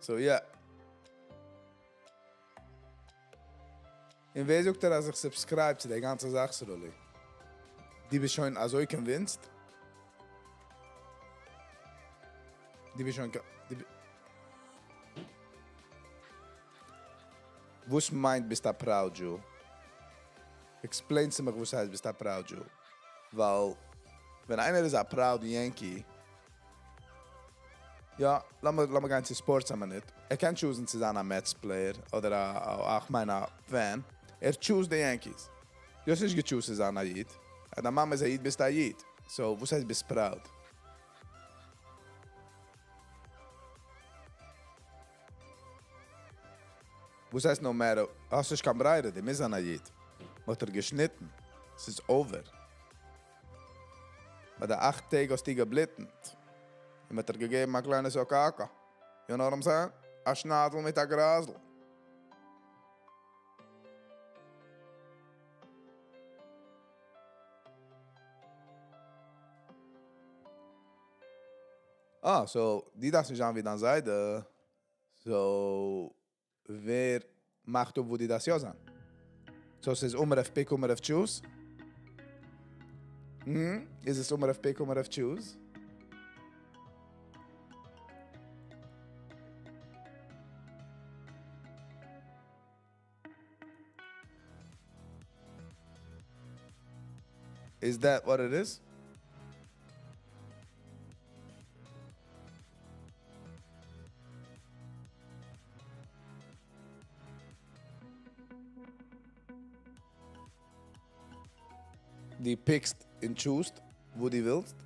So yeah. און ווער זאגט דיר אז איך subscribe צו די גאנצע זאך, סרולי? דו ביסט שוין אזוי convinced? דו ביסט שוין... וואס מיינט ביסט א proud Jew? Explain צו מיך וואס הייסט ביסט א proud Jew. ווייל ווען איינער איז א proud Yankee, יא, לאמיר גיין צו sports א מינוט. ער קען choose ן צו זיין א Mets player אדער א, איך מיין א fan. ער choose די Yankees. דו האסט נישט גע choose ט צו זיין א איד. אז דיין מאמע איז א איד, ביסטו א איד. So, וואס הייסט ביסט proud? וואס הייסט no matter? האסט נישט קיין ברירה, דו מוזט זיין א איד. מ'האט דיר געשניטן. ס'איז over. ביי די 8 טעג האסטו געבליטנט. און מ'האט דיר געגעבן א קליינע סאקאקא. You know what I'm saying? א שניידל מיט א גראזל. אה, so, דו דארפסט נישט זיין ווי דיין זיידע. So, ווער מאכט אפ וואו דו דארפסט יא זיין? So, עס איז אומער אויף pick, אומער אויף choose? איז עס אומער אויף pick, אומער אויף choose? Is that what it is? דו pick סט און choose סט, וואו דו ווילסט?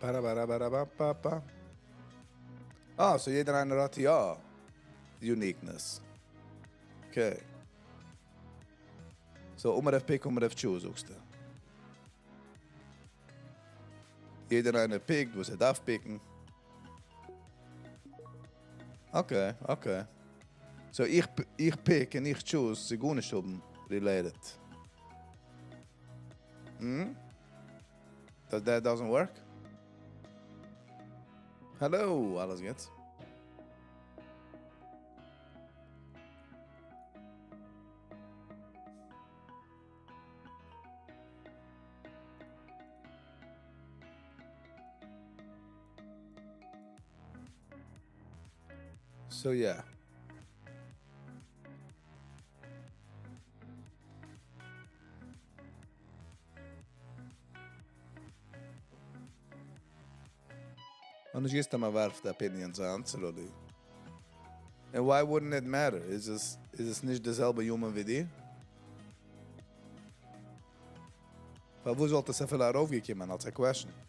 Para, para, para, pa, pa, pa. Ah, so יעדער איינער האט יא uniqueness. Okay. So, אומער אויף pick, אומער אויף choose, זאגסטו. יעדער איינער pick ט, וואס ער דארף pick ן. Okay. So, איך pick און איך choose, צו גארנישט האבן related. Does that doesn't work? Hello, אלעס גוט? So yeah. און נישט געוואוסט אז מען ווארפט opinions אן, סרולי. And why wouldn't it matter? איז עס נישט די זעלבע human ווי דיר? פארוואס זאל עס אפילו ארויפגעקומען אלס א question?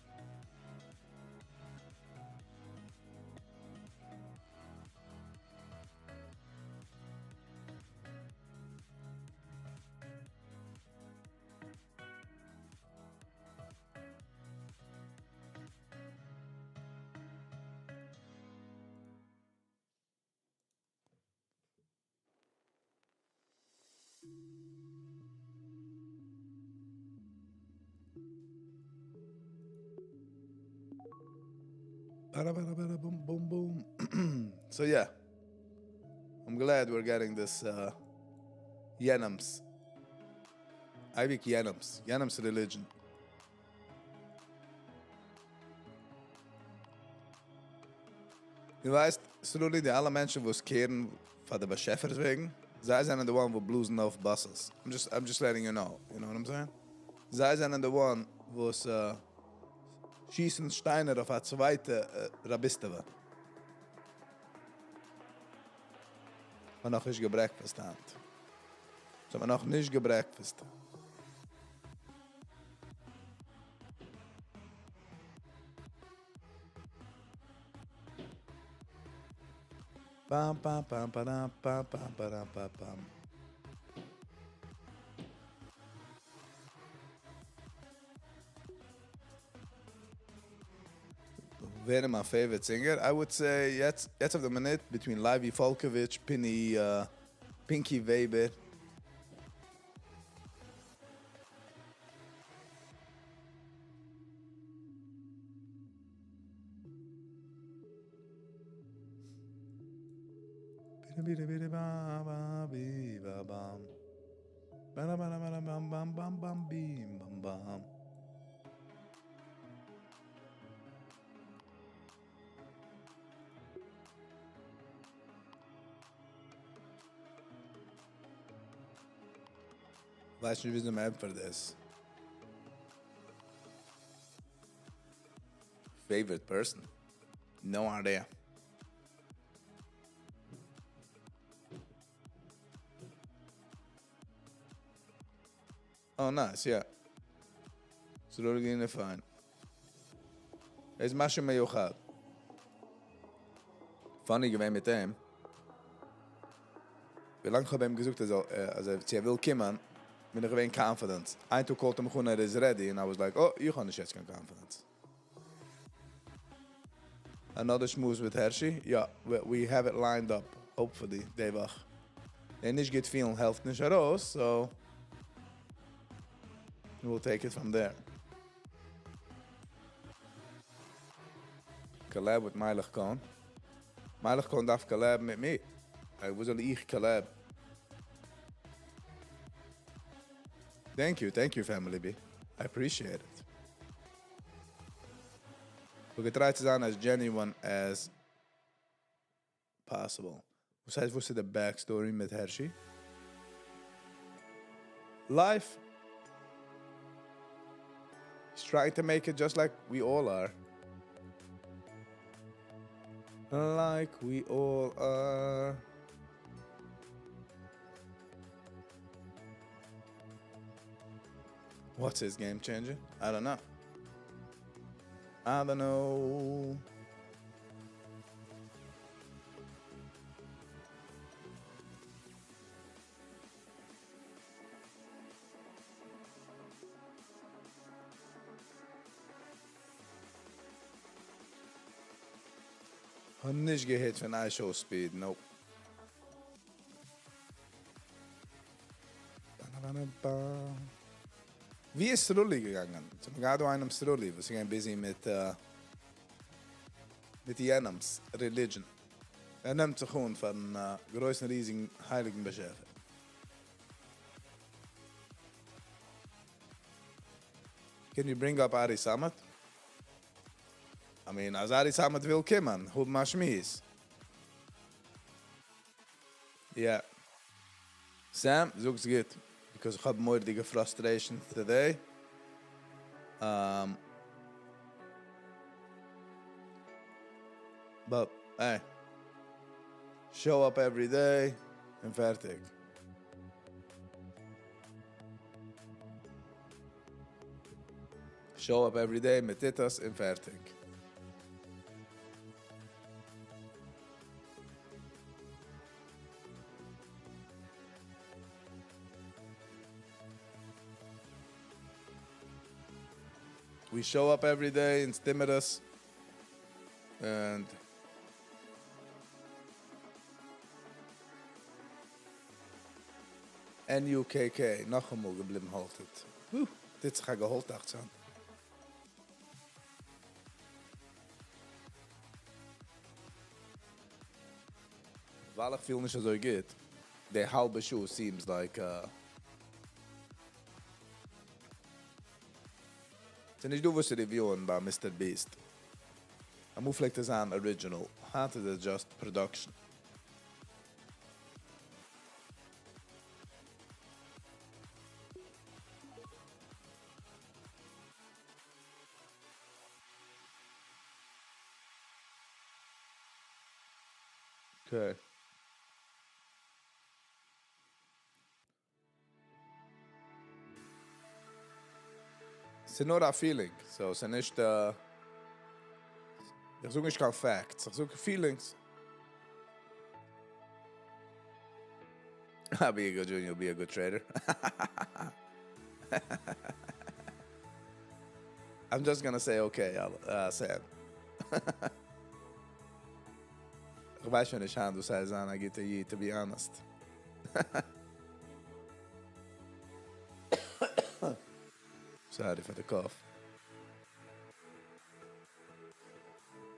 Bara, bara, bara, boom, boom, boom. So yeah. I'm glad we're getting this uh, יענעמס. אייביג יענעמס. יענעמס religion. דו ווייסט, סרולי, די אלע מענטשן וואס care ן פאר די באשעפערס וועגן, זיי זענען the one וואס בלאזן אויף buses. I'm just, I'm just letting you know. You know what I'm saying? זיי זענען the one וואס שיסן שטיינער אויף א צווייטע רביסטעווע. כ'האב נאכנישט גע breakfast היינט. ס'האט מען נאכנישט גע breakfast. פאם פאם פאם פאראם פאם פאם פאראם פאם פאם. ווער איז מיין favorite singer? I would say יעצט, יעצט אויף די מינוט, between Levi Falkovich, Pini, Pinky Weber. ווייס נישט וויאזוי מען ענטפערט דאס. Favorite person? No idea. Oh, nice, yeah. ס'איז פיין. איז משהו מיוחד. Funny געווען מיט אים. ווי לאנג איך האב אים געזאגט, אז אז ער צו ער וויל קומען, בין איך געווען confident. איין טאג call ט ער מיך אן, ער איז ready, and I was like, oh, איך האב נישט יעצט קיין confidence. Another שמועס with Hershey? Yeah, we have it lined up, hopefully, די וואך. און נישט גוט פילן העלפט נישט ארויס, so we'll take it from there. Collab with Meilich Cohn. Meilich Cohn דארף collab מיט מיר. וואו זאל איך collab? Thank you, thank you, Family B. I appreciate it. We try צו זיין as genuine as possible. וואס הייסט, וואס איז די backstory מיט Hershey? Life. He's trying to make it just like we all are. Like we all are. What's his game changer? I don't know. I don't know. האב נישט געהערט פון IShowSpeed, nope. Ba-ba-ba-ba. ווי איז Sruli געגאנגען? ס'איז גראדע דא איינעם Sruli, וואס איז געווען busy מיט מיט יענעמס religion. ער נעמט זיך אן פארן גרויסן, ריזיגן, הייליגן באשעפער. Can you bring up Ari Samet? I mean, אז Ari Samet וויל קומען, האבן א שמועס. Yeah. Sam, זאגסט גוט. Because איך האב מורא'דיגע frustration today. But, hey, show up every day און פארטיג. Show up every day מיט טיטוס און פארטיג. We show up every day in Stimulus and NUKK נאכאמאל געבליבן halted. דאס האט געהאלט 18. ווייל איך פיל נישט אזוי גוט, די האלבע שעה seems like ס'איז נישט דא וואס צו review ען ביי Mister Beast. אמאל פלעגט עס זיין original, היינט איז עס just production. Okay. ס'איז נאר א feeling, so ס'איז נישט, איך זאג נישט קיין facts, איך זאג feelings. I'll be a good junior, be a good trader. I'm just gonna say okay, Sam. איך ווייס שוין נישט היינט וואס הייסט זיין א גוטע איד, to be honest. Sorry for the cough.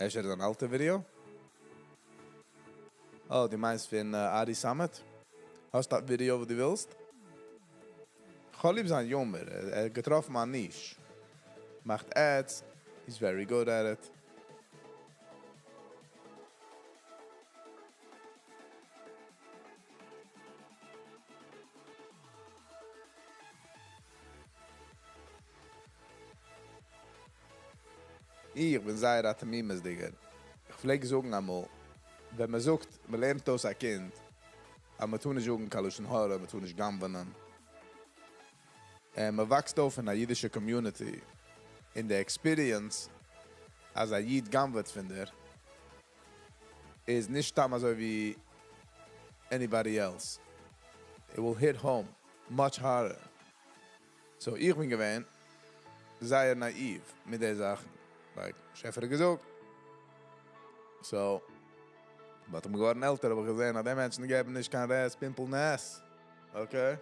אפשר איז אן אלטע ווידעא? Oh, דו מיינסט פון Ari Samet? האסט א ווידעא וואס דו ווילסט? איך האב ליב זיין humor. ער האט געטראפן א niche. מאכט ads. He's very good at it. איך בין זייער א תמימות'דיגער. איך פלעג זאגן אמאל, ווען מען זאגט, מען לערנט אויס א קינד, אז מען טאר נישט זאגן קיין לשון הרע, מען טאר נישט גנב'ענען. און מען וואקסט אויף אין א אידישע community, און די experience אז א איד גנב'עט פון דיר, איז נישט סתם אזוי ווי anybody else. It will hit home much harder. So איך בין געווען זייער נאאיוו מיט די זאכן. Like, שעפער האט געזאגט. So, but איך בין געווארן עלטער, האב איך געזען, אז די מענטשן געבן נישט קיין רעס, פימפל נעס. Okay?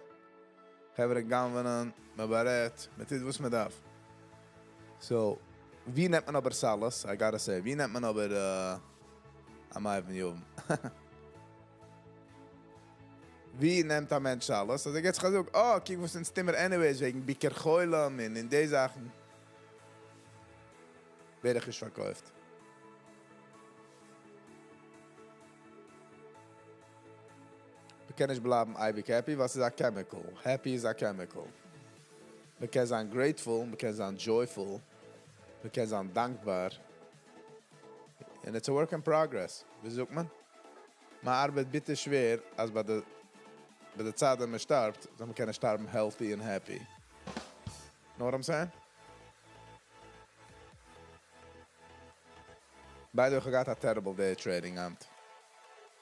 חברה גנב'ענען, מען בארעדט, מען טוט וואס מען דארף. So, ווי נעמט מען אבער solace? I gotta say, ווי נעמט מען אבער א מייוון יובן? ווי נעמט א מענטש solace? אז ער געט זיך א זאג, oh, קוק וואס אונז טוען מיר anyways, וועגן ביקור חולים און אין די זאכן. ווער איך נישט פארקויפט. מען קען נישט בלייבן אייביג happy, ווייל ס'איז א chemical. Happy איז א chemical. מען קען זיין grateful, מען קען זיין joyful, מען קען זיין דאנקבאר. And it's a work in progress. ווי זאגט מען? מען ארבעט ביטער שווער, אז ביי די צייט ווען מען שטארבט, זאל מען קענען שטארבן healthy and happy. Know what I'm saying? By the way, איך האב געהאט א terrible day trading היינט.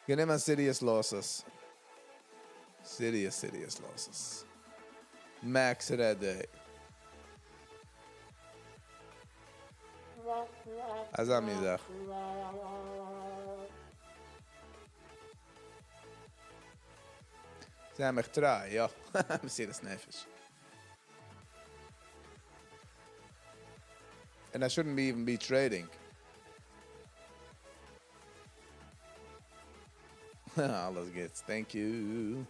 גענומען serious losses. Serious, serious losses. Max red day. אזא מין זאך. זיי מיך try, יא. מסירת נפש. And I shouldn't even be trading. אלעס גוט. Thank you.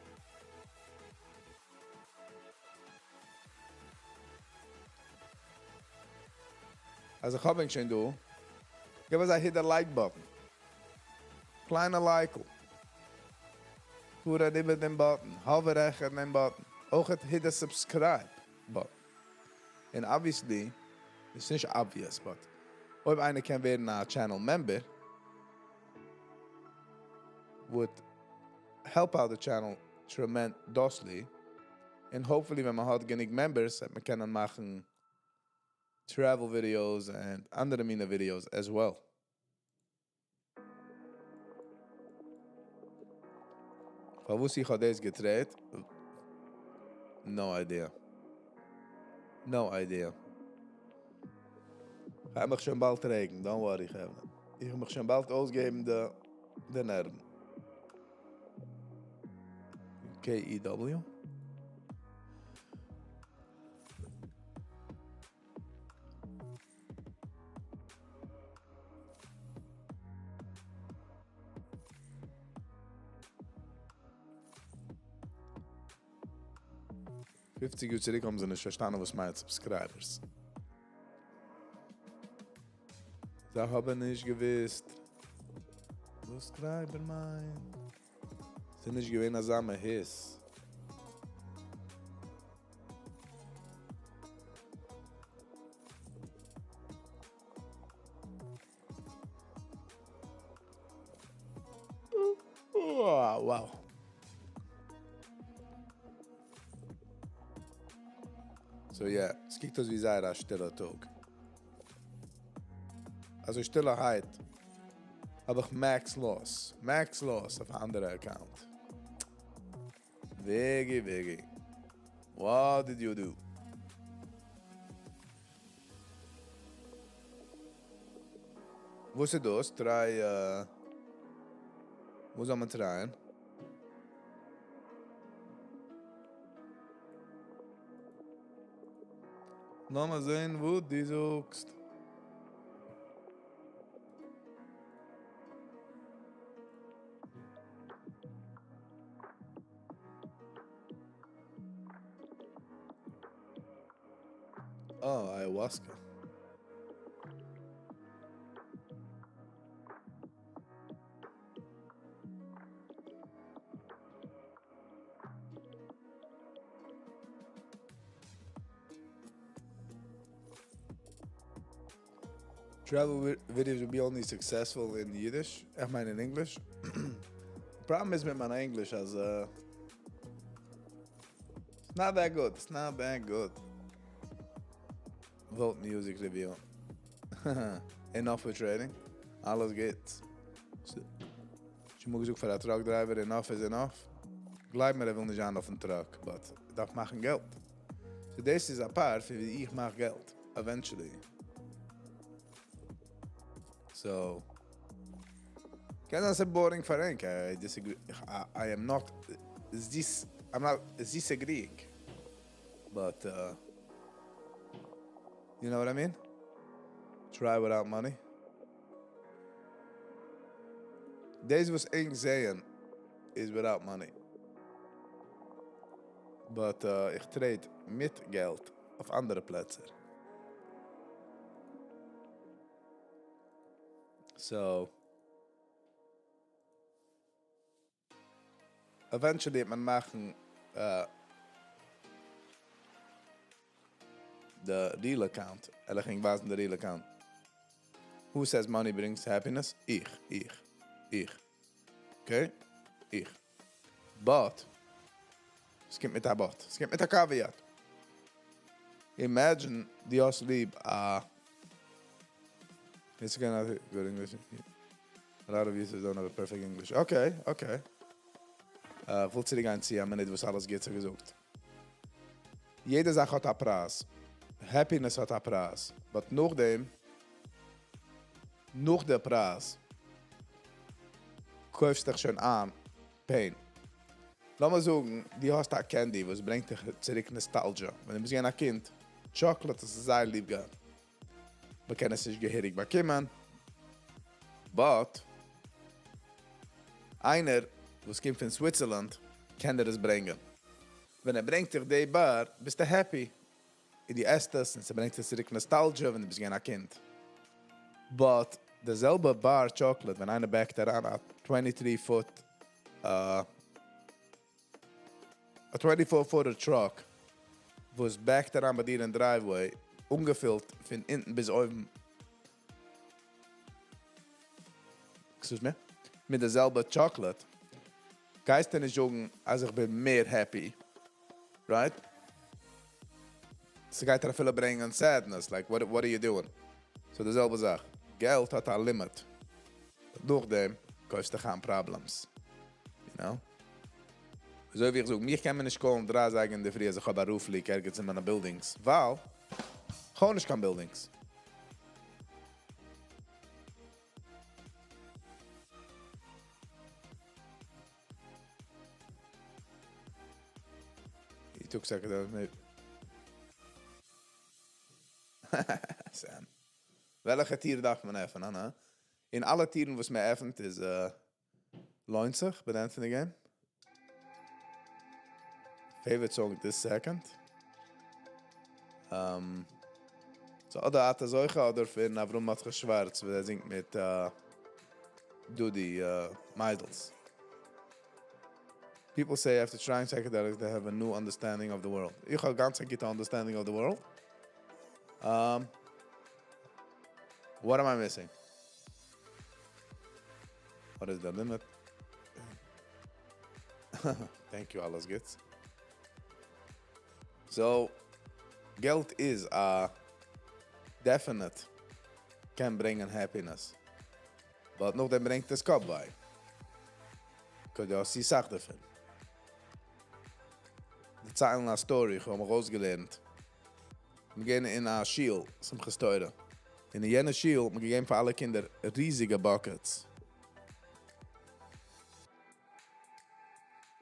אז איך האב שוין דא. גיב אונז א hit the like button. קליינע like. פאר איבער דעם button. Hover העכער דעם button. אויך hit the subscribe button. And obviously, it's נישט obvious, but אויב איינער קען ווערן א channel member, would help out the channel tremendously. And hopefully, ווען מען האט גענוג members, וועט מען קענען מאכן travel videos and אנדערע מיני videos as well. פארוואס איך האב דאס גע trade? No idea. No idea. איך האב מיך שוין באלד רעגן, don't worry, חברה. איך האב מיך שוין באלד אויסגעבן די נערוון. KEW. פופציג יאר צוריק האבן זיי נישט פארשטאנען וואס מיינט subscribers. זיי האבן נישט געוואוסט וואס subscriber מיינט. ס'איז נישט געווען אזא מהות. Wow. So yeah, עס קוקט אויס ווי זייער א שטילע טאג. אזוי שטילערהייט האב איך max loss. Max loss אויף א אנדערע account. Viggy, Viggy. What did you do? וואס איז דאס? Try, וואס זאל מען try ען? לאמיר זען וואס דו זאגסט. Oh, ayahuasca. Travel videos will be only successful in Yiddish. איך מיין in English. Problem איז מיט מיין English אז it's not that good. It's not that good. Vote music review. Enough for trading. אלעס גוט. איך האב געזאגט פאר א truck driver, enough is enough. גלייב מיר, ער וויל נישט זיין אויפן truck, but דארף מאכן געלט. So דאס איז א part פון ווי איך מאך געלט, eventually. So, קען זיין ס'איז boring פאר ענק, I disagree, I am not, this, I'm not disagreeing, but you know what I mean? Try without money. דאס וואס ענק זעען איז without money. But איך trade מיט געלט אויף אנדערע פלעצער. So, eventually וועט מען מאכן the real account. וועל איך ענק ווייזן the real account. Who says money brings happiness? איך, איך, איך. Okay? איך. But, עס קומט מיט א but. עס קומט מיט א caveat. Imagine דו האסט ליב א It's gonna good English. A lot of users don't have a perfect English. Okay. איך וויל צוריקגיין צו א מינוט וואס אלעס גוט געזאגט. יעדע זאך האט א פרייז. Happiness האט א פרייז. But נאכדעם, נאך דער פרייז, קויפסט דיך שוין איין pain. לאמיר זאגן, דו האסט א candy, וואס ברענגט דיך צוריק nostalgia. ווען דו ביסט געווען א קינד, chocolate האסטו זייער ליב געהאט. מ'קען עס נישט געהעריג באקומען. But, איינער, וואס קומט פון Switzerland, קען דיר עס ברענגען. ווען ער ברענגט דיר די bar, ביסטו happy. און דו עסט עס, און ס'ברענגט דיר צוריק nostalgia, ווען דו ביסט געווען א קינד. But, די זעלבע bar chocolate, ווען איינער back ט אריין א 23 foot, א 24-footer truck, וואס back ט אריין ביי דיר אין driveway, אנגעפילט פון אונטן ביז אויבן. Excuse me? מיט די זעלבע chocolate, גייסטו נישט זאגן, אז איך בין מער happy. Right? ס'גייט דיר אפילו ברענגען sadness, like, what are you doing? So די זעלבע זאך. געלט האט א limit. נאכדעם קויפסטו דיך איין problems. You know? אזוי ווי איך זאג, מיך קען מען נישט call ן 3 אזייגער אין דער פרי, אז איך האב א roof leak ערגעץ אין מיינע buildings. ווייל, איך האב נישט קיין buildings. He took second, maybe. Sam. וועלכע טיר דארף מען עפענען, הא? אין אלע טירן, וואס מען עפנט, איז לוינט זיך ביי the end of the game. Favorite song this second? Um, so אדער אתה זוכה אדער פון אברהם מרדכי שווארץ וואס ער זינגט מיט דודי מייזעלס. People say after trying psychedelics they have a new understanding of the world. איך האב גאנץ א גוטע understanding of the world. Um, what am I missing? What is the limit? Thank you, אלעס גוטס. So, געלט איז א definite קען ברענגען happiness. But נאכדעם ברענגט עס קאפ וויי. 'Cause דו האסט צו סאך דערפון. דערציילן א story, איך האב מיך אויסגעלערנט. מיר גייען אין א שול, שמחת תורה. און אין יענע שול האט מען געגעבן פאר אלע קינדער ריזיגע buckets.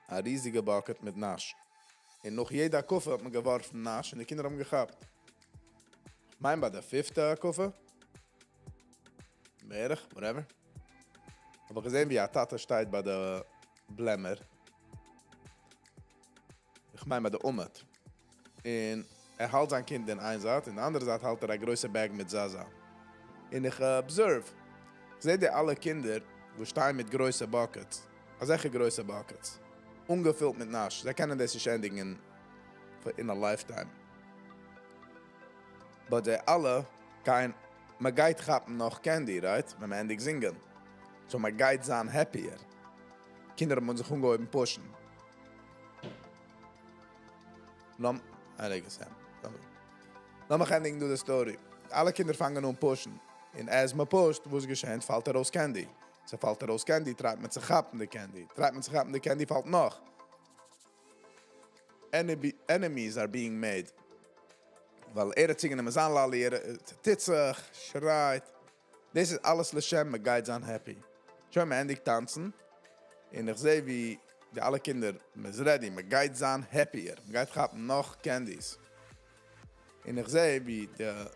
א ריזיגע bucket מיט נאש. און נאך יעדע הקפה האט מען געווארפן נאש און די קינדער האבן געכאפט. כ'מיין ביי די פיפטע הקפה. בערך, whatever. האב איך געזען ווי א טאטע שטייט ביי די בלעמער. איך מיין ביי די עמוד. און ער האלט זיין קינד אין איין זייט, און די אנדערע זייט האלט ער א גרויסע bag מיט זאזא. און איך observe, איך זע די אלע קינדער וואס שטייען מיט גרויסע buckets, אזעלכע גרויסע buckets, אנגעפילט מיט נאש, זיי קענען דאס נישט ענדיגן אין אין א lifetime. But זיי אלע גייען, מען גייט כאפן נאך candy, right? ווען מען ענדיגט זינגען. So מען גייט זיין happier. קינדער האבן זיך אנגעהויבן push ן. לאמ, א רגע Sam. לאמיך ענדיגן דא די story. אלע קינדער פאנגען אן push ן. און אז מען push ט, וואס געשענט? פאלט ארויס candy. ס'פאלט ארויס candy, try ט מען צו כאפן די candy. Try ט מען צו כאפן די candy, פאלט נאך. Enemies are being made. ווייל ער האט צוגענומען זיין lolly, ער טוט זיך, שרייט. דאס איז אלעס לשם מען גייט זיין happy. שוין מען ענדיגט טאנצן, און איך זע ווי די אלע קינדער, מען איז ready, מען גייט זיין happier, מען גייט כאפן נאך candies. און איך זע ווי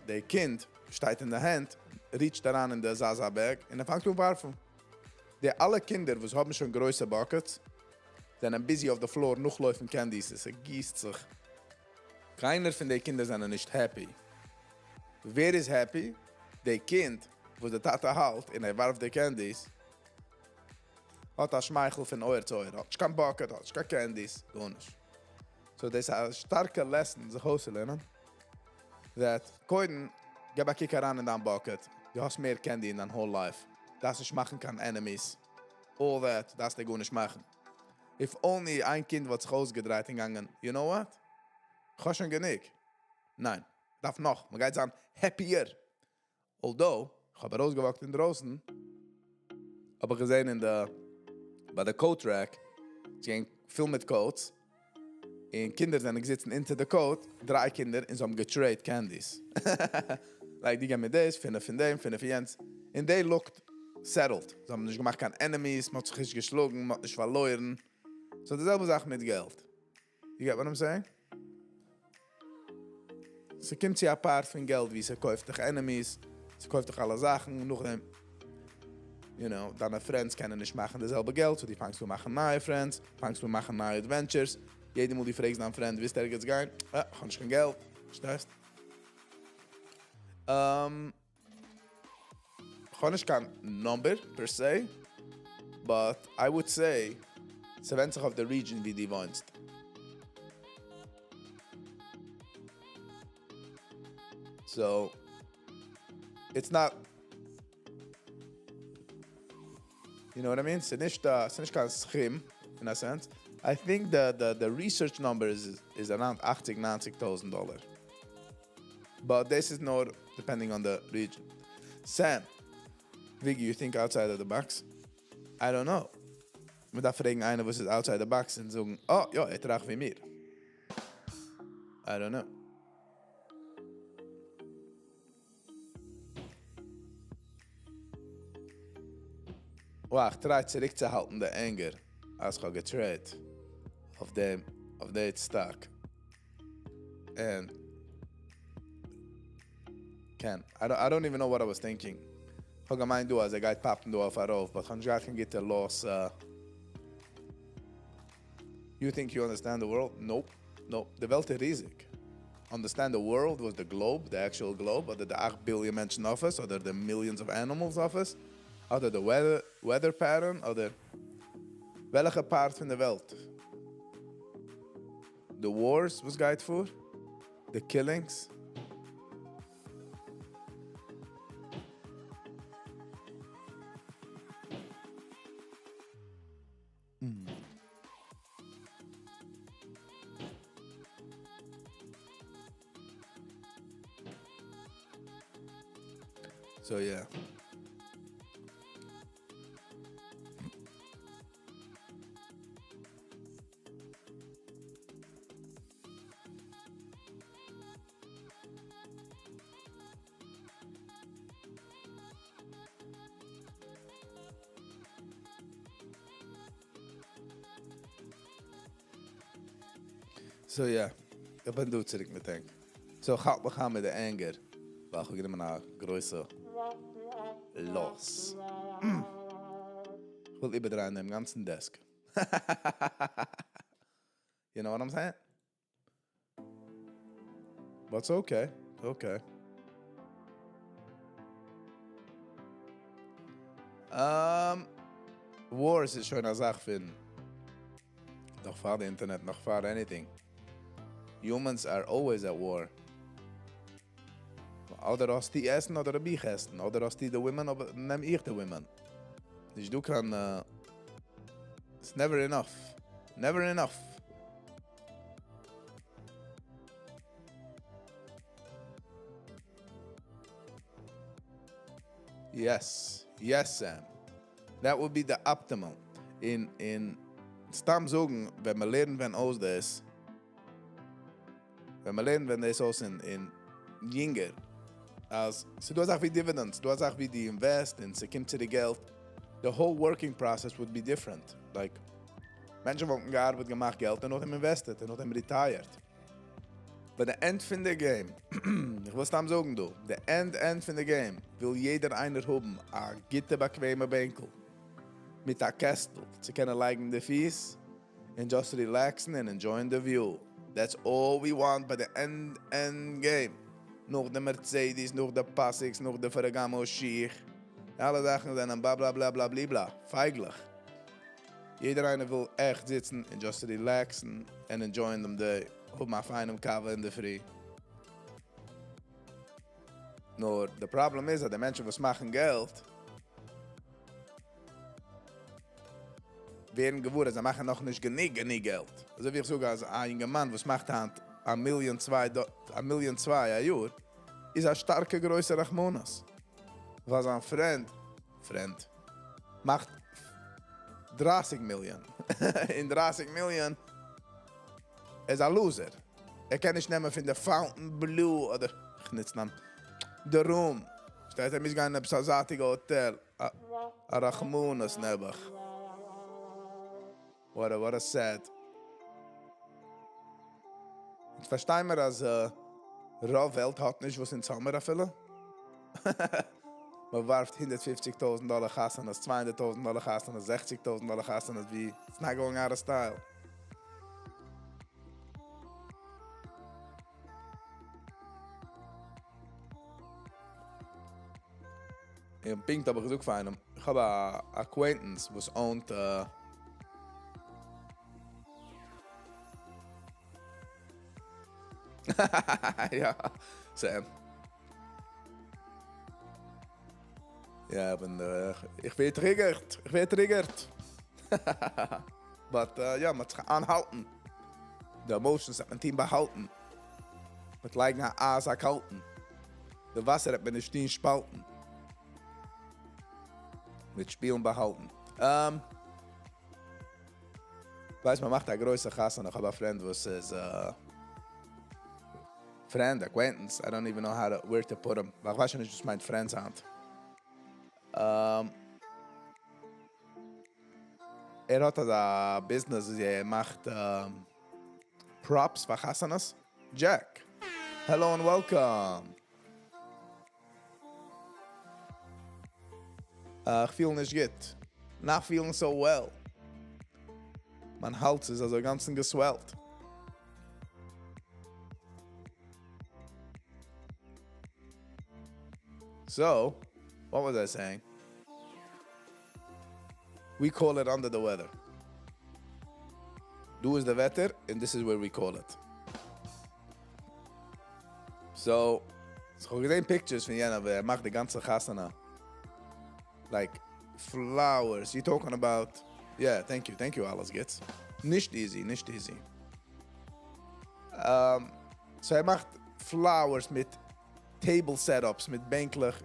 די קינד שטייט אין די הענט, reach ט אריין אין די זאזא bag, און ער פאנגט אן ווארפן. די אלע קינדער וואס האבן שוין גרויסע buckets, זענען busy אויף די floor נאכלויפן candies, עס גיסט זיך. קיינער פון די קינדער זענען נישט happy. ווער איז happy? די קינד וואס די טאטע האלט און ער ווארפט די candies, האט א שמייכל פון אויער צו אויער, האט נישט קיין bucket, האט נישט קיין candies, גארנישט. So דאס איז א שטארקע lesson זיך אויסצולערנען, that קודם געב א קוק אריין אין דיין bucket, דו האסט מער candy אין דיין whole life, דארפסט נישט מאכן קיין enemies, all that דארפסטו גארנישט מאכן. If only איין קינד וואלט זיך אויסגעדרייט און געגאנגען, you know what? כ'האב שוין גענוג. ניין, כ'דארף נאך, מ'גייט זיין happier. Although, כ'האב ארויסגע walk ט אינדרויסן, האב איך געזען אין די, ביי די coat rack, ס'געווען פול מיט coats, און קינדער זענען געזיצן אונטער די coat, דריי קינדער, און זיי האבן גע trade ט candies. Like, דו גיב מיר דאס, פינף פון דעם, פינף פון יענץ. און they looked settled. זיי האבן נישט געמאכט קיין enemies, מ'האט זיך נישט געשלאגן, מ'האט נישט פארלוירן. So די זעלבע זאך מיט געלט. You get what I'm saying? ס'קומט צו א part פון געלט ווי ס'קויפט דיך enemies, ס'קויפט דיך אלע זאכן, נאכדעם, you know, דיינע friends קענען נישט מאכן די זעלבע געלט, so דו פאנגסט אן מאכן נייע friends, פאנגסט אן מאכן נייע adventures, יעדע מאל דו פרעגסט דיין friend, ווילסט ערגעץ גיין? אה, כ'האב נישט קיין געלט, פארשטייסט? כ'האב נישט קיין number per se, but I would say, ס'ווענדט זיך אויף די region ווי דו וואוינסט. So, it's not, you know what I mean? ס'נישט ס'נישט קיין סכום, in a sense. I think the, the, the research number is, is around 80, 90.000 דאלאר. But this is not depending on the region. Sam, Viggy, you think outside of the box? I don't know. מען דארף פרעגן איינער וואס איז outside the box און זאגן, oh, יא, ער טראכט ווי מיר. I don't know. Wow, איך try צוריקצוהאלטן די anger, אז איך האב גע trade ט אויף דעם, אויף די stock. And Ken, I don't even know what I was thinking. איך האב געמיינט דא אז ער גייט pop ן דא אויף ארויף, but איך האב נישט געהאט קיין גוטע loss. You think you understand the world? Nope. Nope. די וועלט איז ריזיג. Understand the world וואס the globe, the actual globe, אדער די 8 billion מענטשן אויף עס, אדער די millions of animals אויף עס, אדער the weather, weather pattern, אדער וועלכע part פון די וועלט? The wars וואס גייט פאר? The killings? So yeah. So yeah, איך בין דא צוריק מיט ענק. So איך האלט מיך אן מיט די anger, ווייל איך האב גענומען א גרויסע loss. איך וויל איבערדרייען דעם גאנצן desk. You know what I'm saying? But it's okay. Okay. Wars איז שוין א זאך פון נאך פאר די אינטערנעט, נאך פאר anything. Humans are always at war. אדער האסטו עסן אדער האב איך עסן, אדער האסטו די women אדער נעם איך די women. נישט דא קיין, it's never enough. Never enough. Yes. Yes, Sam. That would be the optimal. אין סתם זאגן, ווען מיר לערנען ווען אויס דאס, ווען מיר לערנען ווען דאס אויס אין יונגער, אז ס'דא אזאך ווי dividends, ס'דא אזאך ווי די invest און ס'קומט צו די געלט, the whole working process would be different. Like, מענטשן וואלטן געארבעט, געמאכט געלט און נאכדעם invested און נאכדעם retired. But the end פון די game, איך וויל סתם זאגן דא, the end end פון די game, וויל יעדער איינער האבן א גוטע באקוועמע בענקל, מיט א קעסטל, צו קענען לייגן די פיס, and just relaxen and enjoying the view. That's all we want by the end, end game. נאך די Mercedes, נאך די פאסיקס, נאך די Ferragamo שיך. אלע זאכן זענען בלה בלה בלה בלה בלי בלה. פייגלעך. יעדער איינער וויל עכט זיצן and just relaxen and enjoying דעם day. האבן א פיינעם קאווע אין די פרי. נאר, the problem איז, אז די מענטשן וואס מאכן געלט, ווערן געוואר, אז זיי מאכן נאך נישט גענוג גענוג געלט. אזוי ווי איך זאג, אז א יונגערמאן וואס מאכט היינט א מיליאן צוויי א יאר, איז א שטארקע גרויסע רחמנות. ווייל זיין friend מאכט 30 מיליאן. אין 30 מיליאן איז א loser. ער קען נישט נעמען פון די Fontainebleau אדער, איך נוץ נאמען, די room. שטייט, ער מוז גיין אין עפעס א זייטיגע האטעל. א רחמנות נעבעך. What a sad. יעצט פארשטיי מיר אז רוב וועלט האט נישט וואס אונז האמיר אפילו. מען ווארפט 150.000 דאלער חתונות, 200.000 דאלער חתונות, 60.000 דאלער חתונות, ווי it's not going out of style. און פונקט האב איך געזאגט פאר איינעם, איך האב א acquaintance וואס ownט, יא, Sam. יא, איך ווער triggered, איך ווער triggered. But, יא, מ'האט זיך אנהאלטן. די emotions האט מען טון באהאלטן. מיט לייגן א אייז א קאלטן. די וואסער האט מען נישט טון שפאלטן. מיט שפילן באהאלטן. ווייסט, מען מאכט א גרויסע חתונה. איך האב א friend וואס איז, friend, acquaintance, I don't even know where to put him. ווייל איך ווייס שוין נישט וואס מיינט friends היינט. ער האט אזא business וואס ער מאכט props פאר חתונות. Jack, hello and welcome. איך פיל נישט גוט. Not feeling so well. מיין האלז איז אזוי גאנצן גע swellט. So, what was I saying? We call it under the weather. דא איז די וועטער, and this is where we call it. So, איך האב געזען pictures פון יענער, ווי ער מאכט די גאנצע חתונה. Like, flowers, you talking about, yeah, thank you, thank you, אלעס גוטס. נישט easy, נישט easy. Um, so ער מאכט flowers מיט table setups, מיט בענקלעך.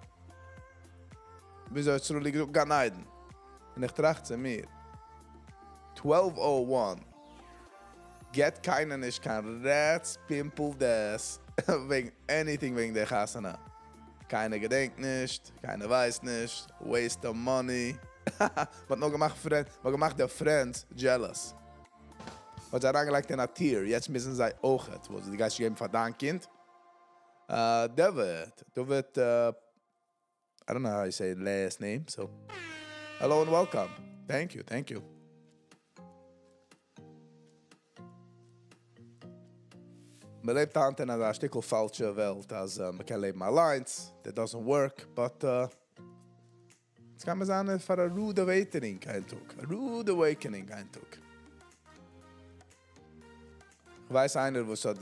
וויאזוי האט סרולי געזאגט, גן עדן. און איך טראכט צו מיר, 1201, געט קיינער נישט קיין rat's pimple דעס וועגן anything וועגן די חתונה. קיינער געדענקט נישט, קיינער ווייסט נישט, waste of money. מ'האט נאר געמאכט friends, מ'האט געמאכט די friends jealous. מ'האט זיי אריינגעלייגט אין א tier, יעצט מוזן זיי אויכעט, וואס דו גייסט געבן פאר דיין קינד? David, David, I don't know how you say last name, so hello and welcome. Thank you, thank you. מען לעבט היינט אין אזא שטיקל פאלשע וועלט אז מען קען לעבן אליינס, that doesn't work, but עס קען מען זיין פאר א rude awakening איין טאג, א rude awakening איין טאג. איך ווייס איינער וואס האט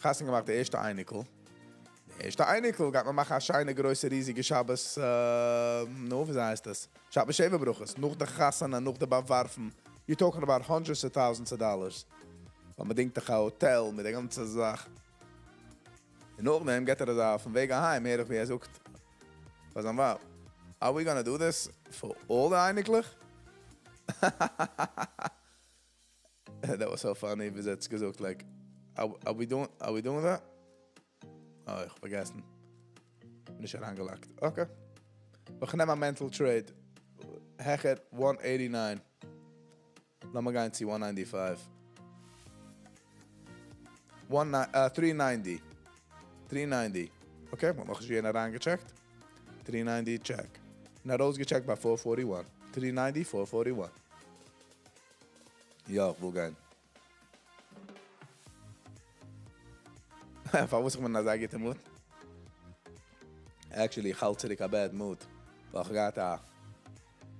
חתונה געמאכט די ערשטע אייניקל. די ערשטע אייניקל גייט מען מאכן א שיינע גרויסע ריזיגע שבת, נו וויאזוי הייסט עס? שבת שבע ברכות, נאך די חתונה, נאך די באווארפן, you talking about hundreds of thousands of dollars, ווייל מען דינגט דאך א האטעל מיט די גאנצע זאך. און נאכדעם געט ער אזא אויפן וועג אהיים הער איך ווי ער זאגט פאר זיין ווייב, are we gonna do this for all די אייניקלעך? That was so funny ווי זי האט עס געזאגט like are we doing are we doing that? אה איך האב פארגעסן. בין נישט אריינגעלאגט. Okay. איך נעם א mental trade. העכער 189. לאמיר גיין צו 195. 390. 390. Okay, מ'האט נאכנישט געווען אריינגעטשעקט. 390 check. און ארויסגעטשעקט ביי 441. 390, 441. יא, איך וויל גיין. פארוואס איך בין אין אזא גוטע mood? Actually, איך האלט צוריק א bad mood. ווייל איך האב געהאט א,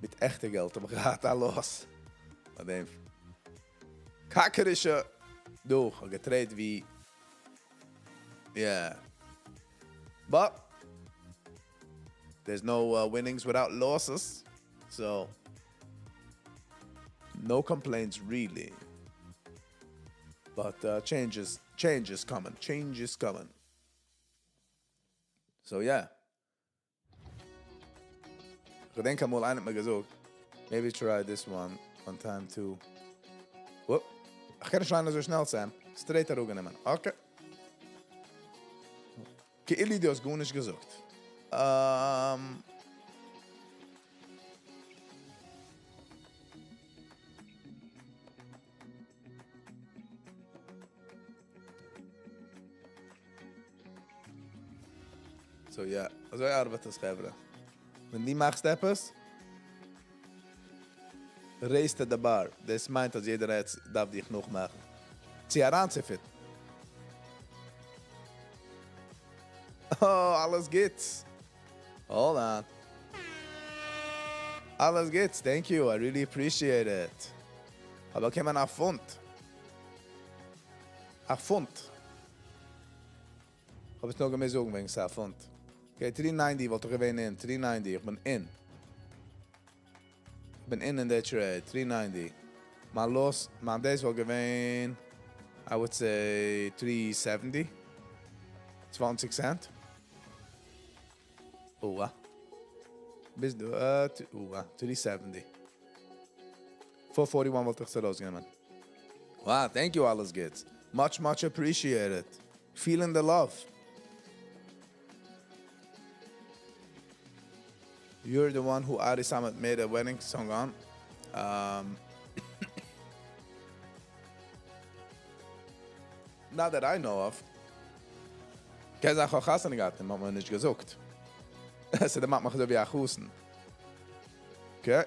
מיט עכטע געלט האב איך געהאט א loss. ביי דעם קאקערישע דא, איך האב געטרעידט ווי, yeah. But, there's no winnings without losses. So, no complaints really. But change is, change is coming. Change is coming. So yeah. איך געדענק אמאל איינער האט מיר געזאגט, maybe try this one one time too. Whoop. איך קען נישט ליינען אזוי שנעל, Sam. Straight אראפגענומען. Okay. כאילו דו האסט גארנישט געזאגט. Um, So yeah, אזוי ארבעט עס, חברה. ווען דו מאכסט עפעס, raise ט the bar. דאס מיינט אז יעדער יעצט דארף דיך נאכמאכן. צו אריינצופיטן. Oh, אלעס גוטס. Hold on. אלעס גוטס. Thank you. I really appreciate it. אבער קען מען א פונט? א פונט. האב איך נאר געמוזט זאגן וועגן ס'א פונט. Okay, 390 וואלט איך געווען אין. 390, איך בין אין. איך בין אין אין דער trade. 390. מיין loss, מיין דאס וואלט געווען, I would say 370. 20 cent. Oh, ביז דו, oh, 370. 441 וואלט איך ארויסגענומען. Wow, thank you, אלעס גוטס. Much, much appreciated. Feeling the love. You're the one who Ari Samet made a wedding song on. Not that I know of. קען זיין, איך האב חתונה געהאט, האט מען נישט געזאגט. עס איז דער מאכט אזוי ווי א חתן. Okay.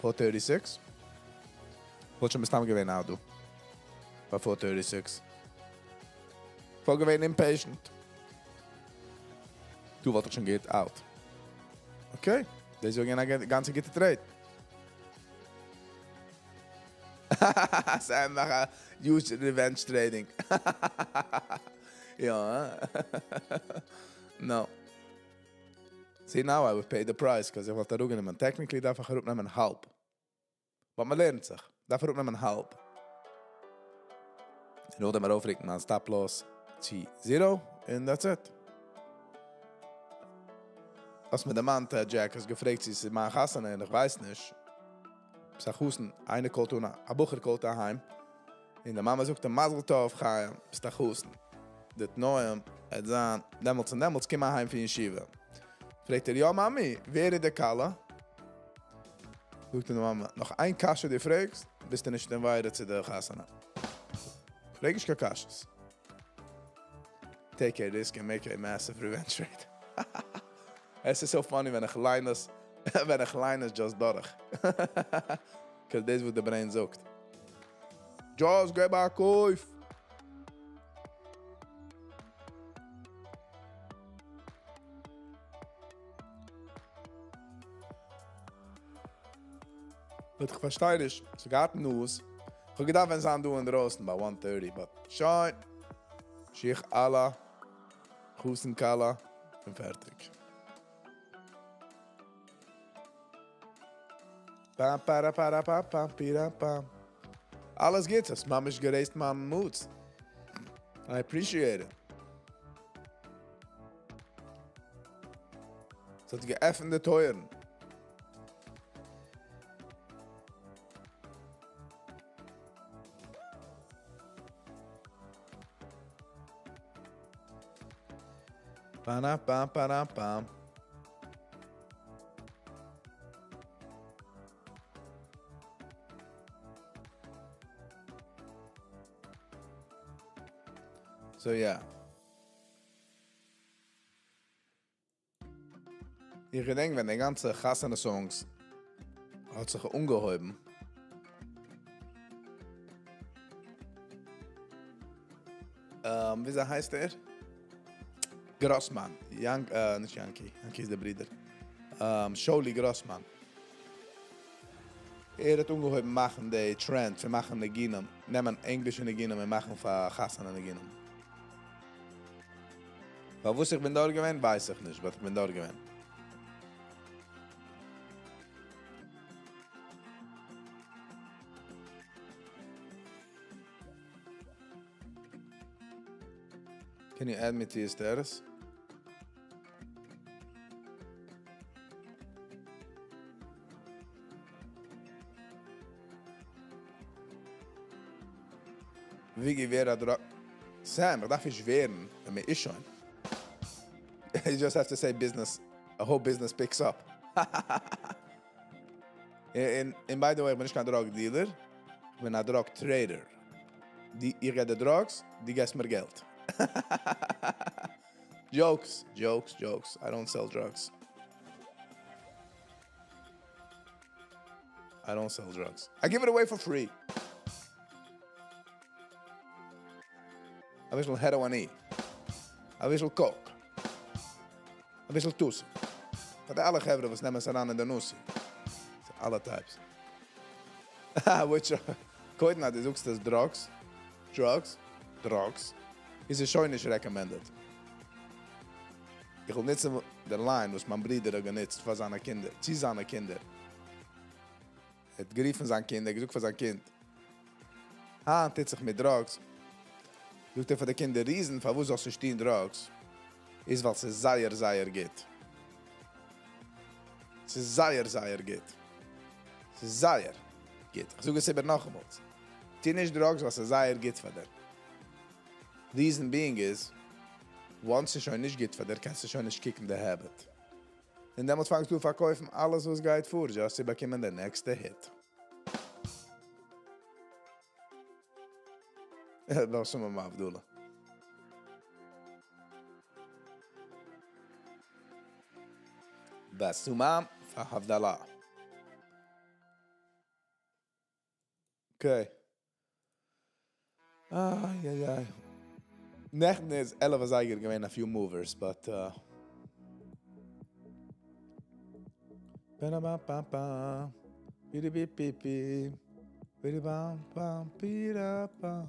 436. וואלט שוין מסתם געווען out דא. ביי 436. וואלט געווען impatient. דא וואלט איך שוין געהיט out. Okay, דאס איז געווען א גאנצע גוטע trade. Sam מאך א huge revenge trading. יא, No. See, now I would pay the price, because איך וואלט אראפגענומען. Technically דארף איך אראפנעמען האלב. But מען לערנט זיך. דארף אראפנעמען האלב. און נאכדעם ארויפרוקן מיין stop loss צו zero, and that's it. האסט מיר דערמאנט, Jack, האסט געפרעגט צו ס'איז מיין חתונה און איך ווייס נישט. ס'איז א חתן, איינער call ט אן, א בחור call ט אהיים, און די מאמע זאגט אים, מזל טוב חיים, ביסט א חתן. די תנאים וועט זיין, דעמאלטס און דעמאלטס קום אהיים פון ישיבה. פרעגט ער, יא מאמי, ווער איז די כלה? זאגט אים די מאמע, נאך איין קשיא דו פרעגסט, ביסטו נישט invited צו די חתונה. פרעג נישט קיין קשיות. Take a risk and make a massive revenge trade. עס איז so funny ווען איך ליין עס, ווען איך ליין עס just דורך. Because דאס איז וואס די brain זאגט. Just געב א קויף. But איך פארשטיי נישט, ס'געהאט news. איך האב געדארפט ווען זיין דא אינדרויסן ביי 1:30, but שוין. שיך אלע, חתן כלה, און פערטיג. פאם פארא פארא פאם פאם פירא פאם. אלעס גוט, האסט ממש גע raise ט מיין moods. I appreciate it. ס'האט געעפנט די טויערן. פארא פאם פארא פאם. So yeah. איך געדענק ווען די גאנצע חתונה songs האט זיך אנגעהויבן. וויאזוי הייסט ער? גראסמאן. יאנק, נישט יאנקי, יאנקי איז דער ברודער. שאולי גראסמאן. ער האט אנגעהויבן מאכן די trend פון מאכן ניגונים, נעמען ענגלישע ניגונים און מאכן פאר חתונה ניגונים. פארוואס איך בין דארט געווען, ווייס איך נישט, but איך בין דארט געווען. Can you add me to your status? וויגי ווער א drug... Sam, איך דארף נישט ווערן, ווען מיר איז שוין. You just have to say business, a whole business picks up. And by the way, איך בין נישט קיין drug dealer, איך בין א drug trader. די, איך געב די drugs, דו געבסט מיר געלט. Jokes, jokes, jokes. I don't sell drugs. I don't sell drugs. I give it away for free. א ביסל heroin, א ביסל coke. א ביסל tussy. פאר די אלע חברה וואס נעמען עס אריין אין די נאסי. אלע types. Which, קודם אז דו זאגסט עס drugs, drugs, drugs, איז עס שוין נישט recommended. איך וויל נוצן די line וואס מיין ברודער האט גענוצט פאר זיינע קינדער, צו זיינע קינדער. ער האט גערופן זיין קינד, ער האט געזאגט פאר זיין קינד, היינט טוט זיך מיט drugs. זאגט ער פאר די קינדער, reason פארוואס זאלסט נישט טון drugs, איז ווייל ס'איז זייער, זייער גוט. ס'איז זייער, זייער גוט. ס'איז זייער גוט. איך זאג עס איבער נאכאמאל. טו נישט drugs, ווייל ס'איז זייער גוט פאר דיר. Reason being is, once ס'איז שוין נישט גוט פאר דיר, קענסטו שוין נישט קוקן די habit. און דעמאלטס פאנגסטו אן פארקויפן אלעס וואס גייט פאר, just צו באקומען די next hit. דאס איז מיין הבדלה. בסומם פאר הבדלה. Okay. איי, איי, איי. נעכטן איז 11 אזייגער געווען a few movers, but. Ba-da-ba-ba-ba. Bi-di-bi-bi-bi. Bi-di-bam-bam, bi-da-bam.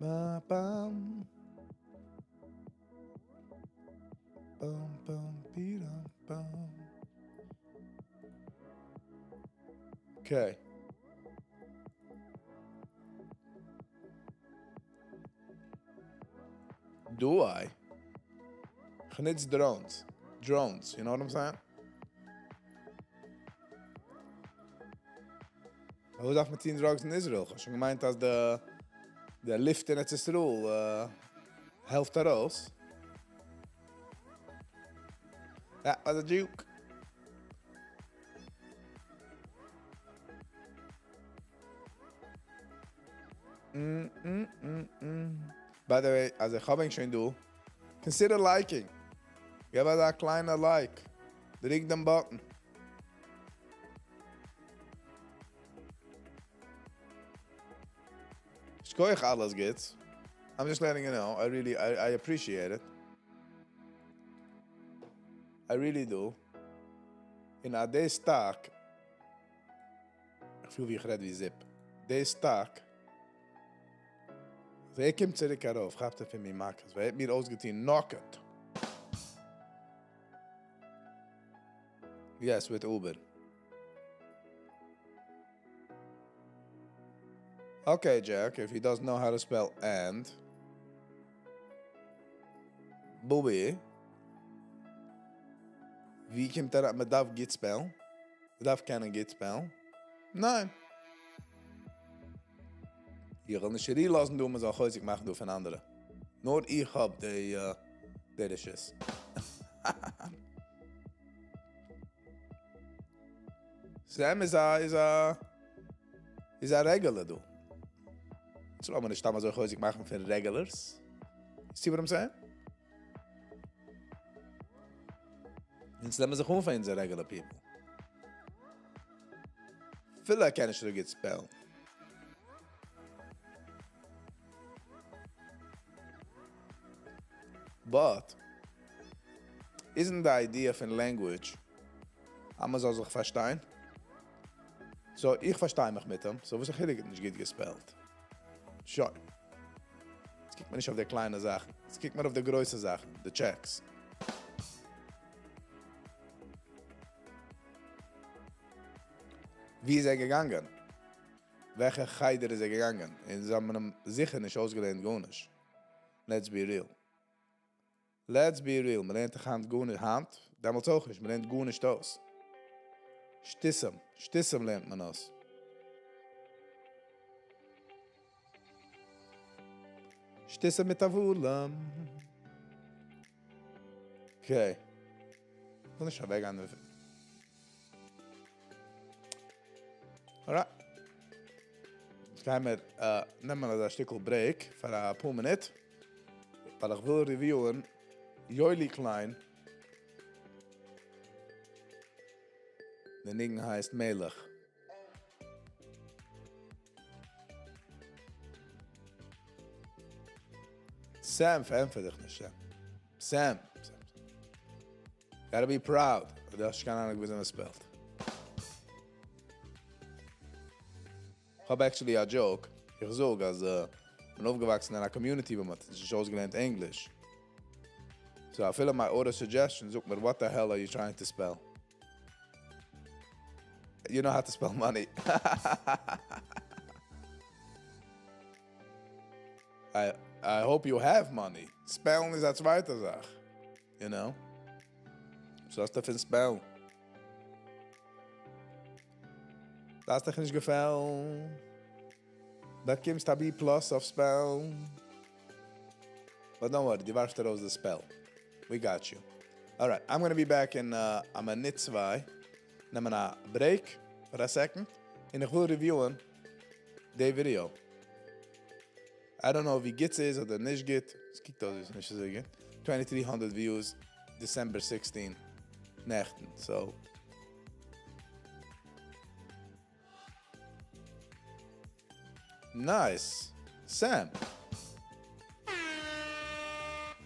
Ba-bam. Bam, bam, bi-dam, bam. Okay. Do I? כ'נוץ drones. Drones, you know what I'm saying? וואס דארף מען טון drugs אין Israel? איך האב שוין געמיינט אז די די לופט אין ארץ ישראל העלפט ארויס. That was a joke. Mm, mm, mm, mm. By the way, אז איך האב ענק שוין דא, consider liking. געב א קליינע like. דריק דעם button. שכוח אלעס גוטס. I'm just letting you know. I really, I appreciate it. I really do. און א די stock, איך פיל ווי איך רעד ווי Zip. די stock, אז ער קומט צוריק ארויף, כאפט ער פון מיר מכות, ווייל ער האט מיר אויסגעטון נאקעט. Yes, with Uber. Okay, Jack, if he doesn't know how to spell and. Bobby. ווי קומט ער, מען דארף גוט spell ן? מען דארף קענען גוט spell ן? ניין. איך וויל נישט לאזן דא, מען זאל חוזק מאכן דא פון אנדערע. נאר איך האב די, די רשות. Sam איז א, איז א, איז א regular דא. זאל מען נישט סתם אזוי חוזק מאכן פון regulars. See what I'm saying? אונז נעמען זיך אן פאר אונזער regular people. אפילו ער קען נישט אזוי גוט spell ן. But, isn't the idea פון language, אז מען זאל זיך פארשטיין? So, איך פארשטיי מיך מיט אים, so וואס א חילוק נישט גוט גע spell ט. שוין. יעצט קוקט מען נישט אויף די קליינע זאכן. יעצט קוקט מען אויף די גרויסע זאכן, די checks. ווי איז ער געגאנגען? וועלכע חדר איז ער געגאנגען? און זיי האבן אים זיכער נישט אויסגעלערנט גארנישט. Let's be real. Let's be real. מען לערנט דאך היינט גארנישט. היינט? דעמאלטס אויך נישט. מען לערנט גארנישט אויס. שטותים. שטותים לערנט מען אויס. שטותים מיט הבלים. Okay. איך וויל נישט אוועקגיין. Alright. יעצט גייען מיר נעמען אזא שטיקל break פאר א פאר מינוט. ווייל איך וויל review ען יואלי קליין. דער ניגון הייסט מלך. Sam, פארענטפער דיך נישט, Sam. Sam. Sam. Gotta be proud. דו האסט קיין אהנונג ווי מען spell ט. איך האב actually א joke. איך זאג, אז איך בין אויפגעוואקסן אין א community, וואו מען האט נישט אויסגעלערנט English. So, אפילו my auto suggestion זאגט מיר, what the hell are you trying to spell? You know how to spell money. I hope you have money. Spelling איז א צווייטע זאך. You know? So האסטו פון spell. דאס דיך נישט געפעלן. באקומסט א B plus אויף spell. But don't worry, דו ווארפסט ארויס the spell. We got you. Alright, I'm gonna be back in א מינוט צוויי. נעמען א break for a second. און איך וויל review ען די video. I don't know ווי גוט ס'איז אדער נישט גוט. עס קוקט אויס ווי ס'איז נישט אזוי גוט. 2300 views, December 16, נעכטן. So. Nice. Sam.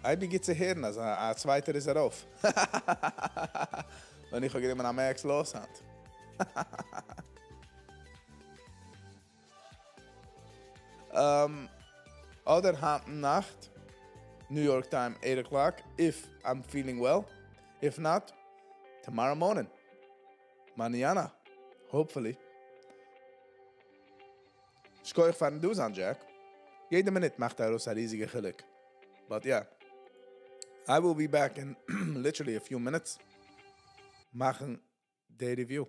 אייביג גוט צו הערן, אז א צווייטער איז ארויף. און איך האב גענומען א max loss היינט. אדער היינט נאכט, New York time, 8 o'clock, if I'm feeling well. If not, tomorrow morning. Mañana. Hopefully. שכוח פארן דא זיין, Jack. יעדע מינוט מאכט ארויס א ריזיגע חילוק. But yeah. I will be back in literally a few minutes. מאכן די review.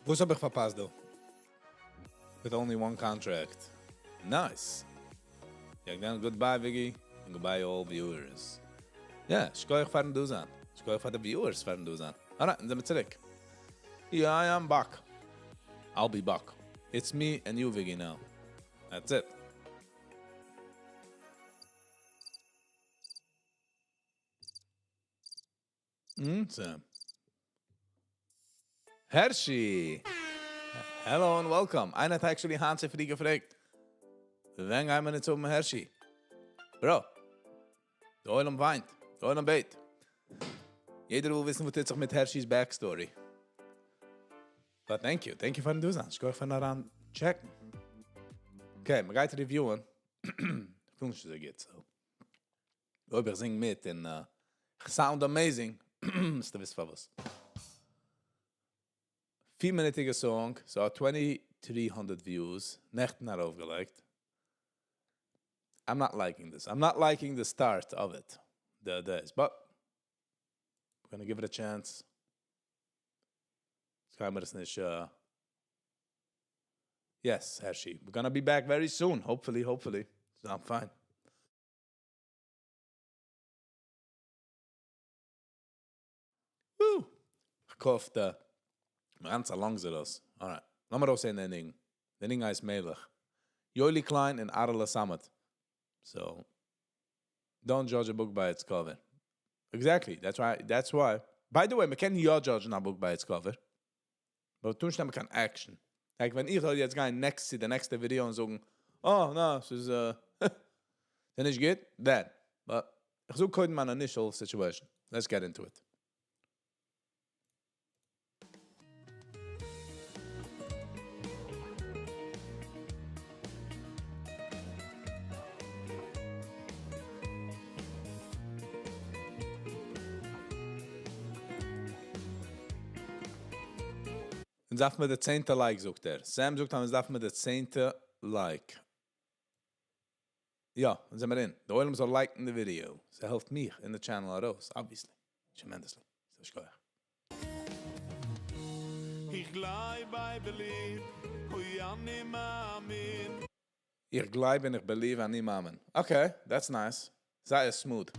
וואס האב איך פארפאסט דא? With only one contract. Nice. Yeah, then goodbye, Viggy. And goodbye, all viewers. Yeah, שכוח פארן דא זיין. שכוח פאר די viewers פארן דא זיין. Alright, זענען מיר צוריק. Yeah, I am back. I'll be back. It's me and you, Viggy, now. That's it. Sam. Hershey! Hello and welcome. איינער האט actually היינט צופרי געפרעגט. ווען גייען מיר צום Hershey? Bro, דער עולם וויינט. דער עולם בעט. יעדער וויל וויסן, וואס טוט זיך מיט Hershey's backstory. But thank you. Thank you פארן דא זיין. שכוח פארן אריין check ן. Okay, מען גייט review ען. איך פיל נישט אזוי גוט, so. אויב איך זינג מיט און איך sound amazing, וועסטו וויסן פארוואס. 4 מינוטיגע song, so 2300 views, נעכטן ארויפגעלייגט. I'm not liking this. I'm not liking the start of it. The days, but we're gonna give it a chance. גייען מיר עס נישט, yes, Hershey. We're gonna be back very soon. Hopefully, hopefully. So I'm fine. Woo! געקויפט, גאנץ א לאנג דאס. Alright. לאמיר אויסזען דעם ניגון. דער ניגון הייסט מלך. Yoely Klein און Arle Samet. So, don't judge a book by its cover. Exactly. That's why. That's why. By the way, מען קען יא judge a book by its cover. But טון נישט קיין action. Like ווען איך זאל יעצט גיין next צו די נעקסטע video און זאגן, oh, no, עס איז, דען נישט גוט, then. But איך זאג קודם מיין initial situation. Let's get into it. און דארף מען די 10טע like, זאגט ער. Sam זאגט, אז דארף מען די 10טע like. יא, זענען מיר אין. דער עולם זאל like ן די video. ס'העלפט מיך אין די channel ארויס, obviously. Tremendously. So, שכוח. איך איך גלייב I believe ואני מאמין. איך גלייב און איך believe אני מאמין. Okay, that's nice. זייער smooth.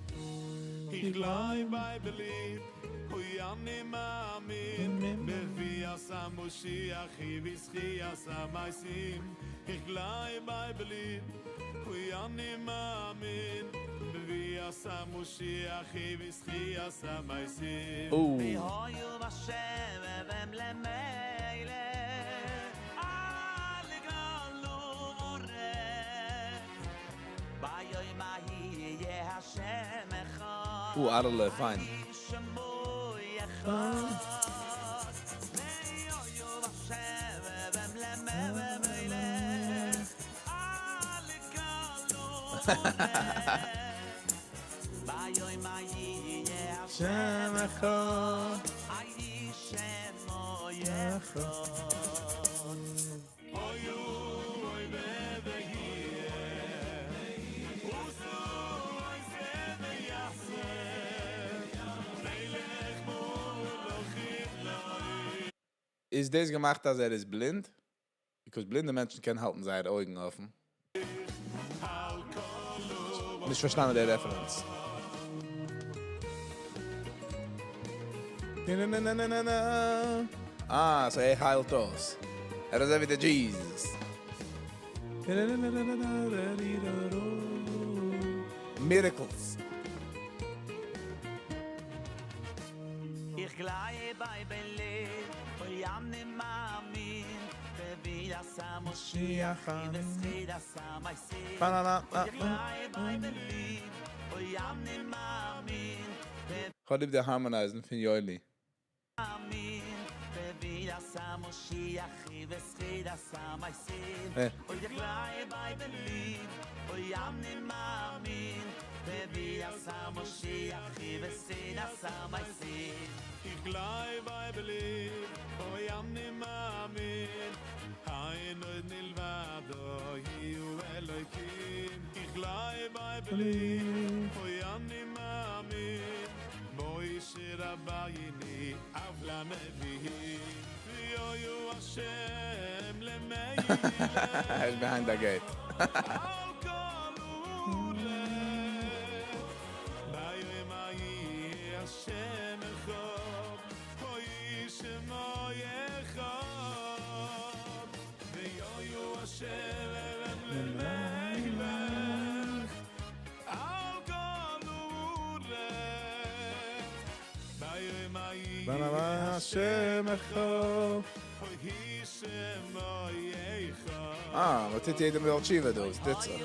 איך גלייב I believe ואני מאמין בביאת המשיח ובתחיית המתים איך גלייב I believe ואני מאמין בביאת המשיח ובתחיית המתים. אוה, אדעלע, פיין. איז דאס געמאכט אז ער איז בלינד? Because בלינדע מענטשן קענען האלטן זייערע אויגן אפן. נישט פארשטאנען די reference. אה, so ער היילט אויס. ער איז אזוי ווי די Jesus. Miracles. איך גלייב I believe ואני מאמין בביאת המשיח ובתחיית המתים איך גלייב I believe ואני מאמין כ'האב ליב די harmonize ן פון יואלי. ער איז behind the gate. אה, מען טוט יעדעם בעל תשובה דא, ס'טוט זיך.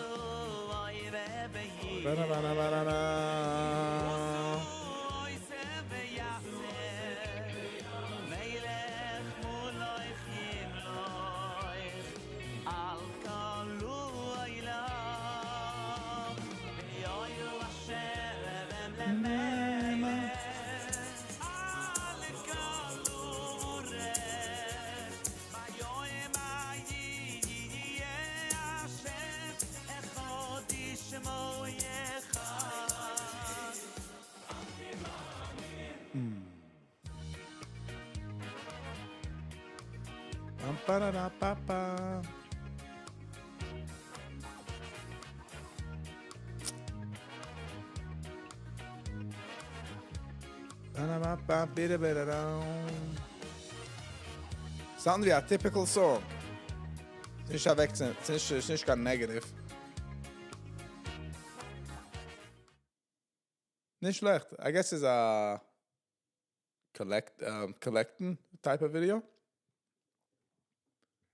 Sound ווי א typical song. ס'נישט אוועק צו, ס'נישט קיין negative. נישט שלעכט. I guess ס'איז א collect collect ן type of video.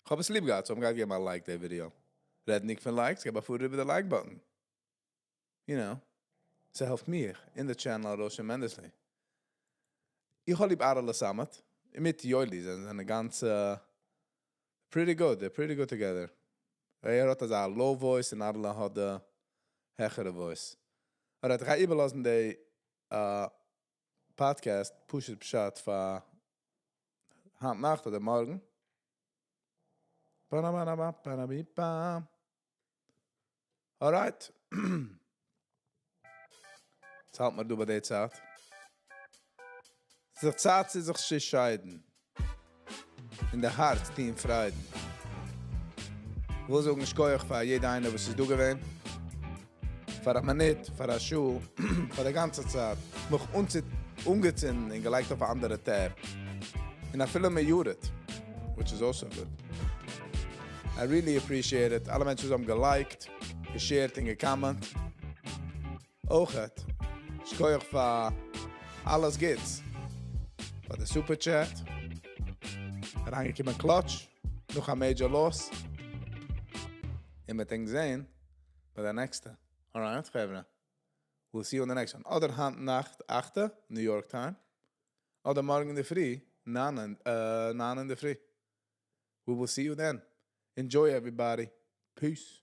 כ'האב עס ליב געהאט so מ'גייט געבן א like די ווידיאו. רעדנדיג פון likes, געב א פאר איבער די like button. You know. ס'העלפט מיר און די channel ארויס tremendously. איך האב ליב אהרעלע סאמעט. מיט יואלי זיי זענען גאנץ pretty good, they're pretty good together. ער האט אזא low voice און אהרעלע האט די העכערע voice. Alright, איך גיי איבערלאזן די podcast פשוט פשט פאר היינט נאכט אדער מארגן. Alright. יעצט האלט מיר דא ביי די צייט. ס'איז זיך צייט צו זיך צעשיידן. אין די הארץ טוען פריידן. וויל זאגן שכוח פאר יעדע איינער וואס איז דא געווען. פאר א מינוט, פאר א שעה, פאר די גאנצע צייט. מיך אנגעצינדן און געלייגט אויף א אנדערע tab. און אפילו muted, which is also good. I really appreciate it. אלע מענטשן וואס האבן גע liked, גע shared און גע comment. אויכעט. שכוח פאר אלעס גוטס. פאר די super chat. אריינגעקומען clutch. נאך א major loss. און מ'וועט זיך זען ביי די נעקסטע. Alright, חברה. We'll see you on the next one. אדער היינט נאכט, 8, New York time. אדער מארגן אינדערפרי, 9 אינדערפרי. We will see you then. Enjoy, everybody. Peace.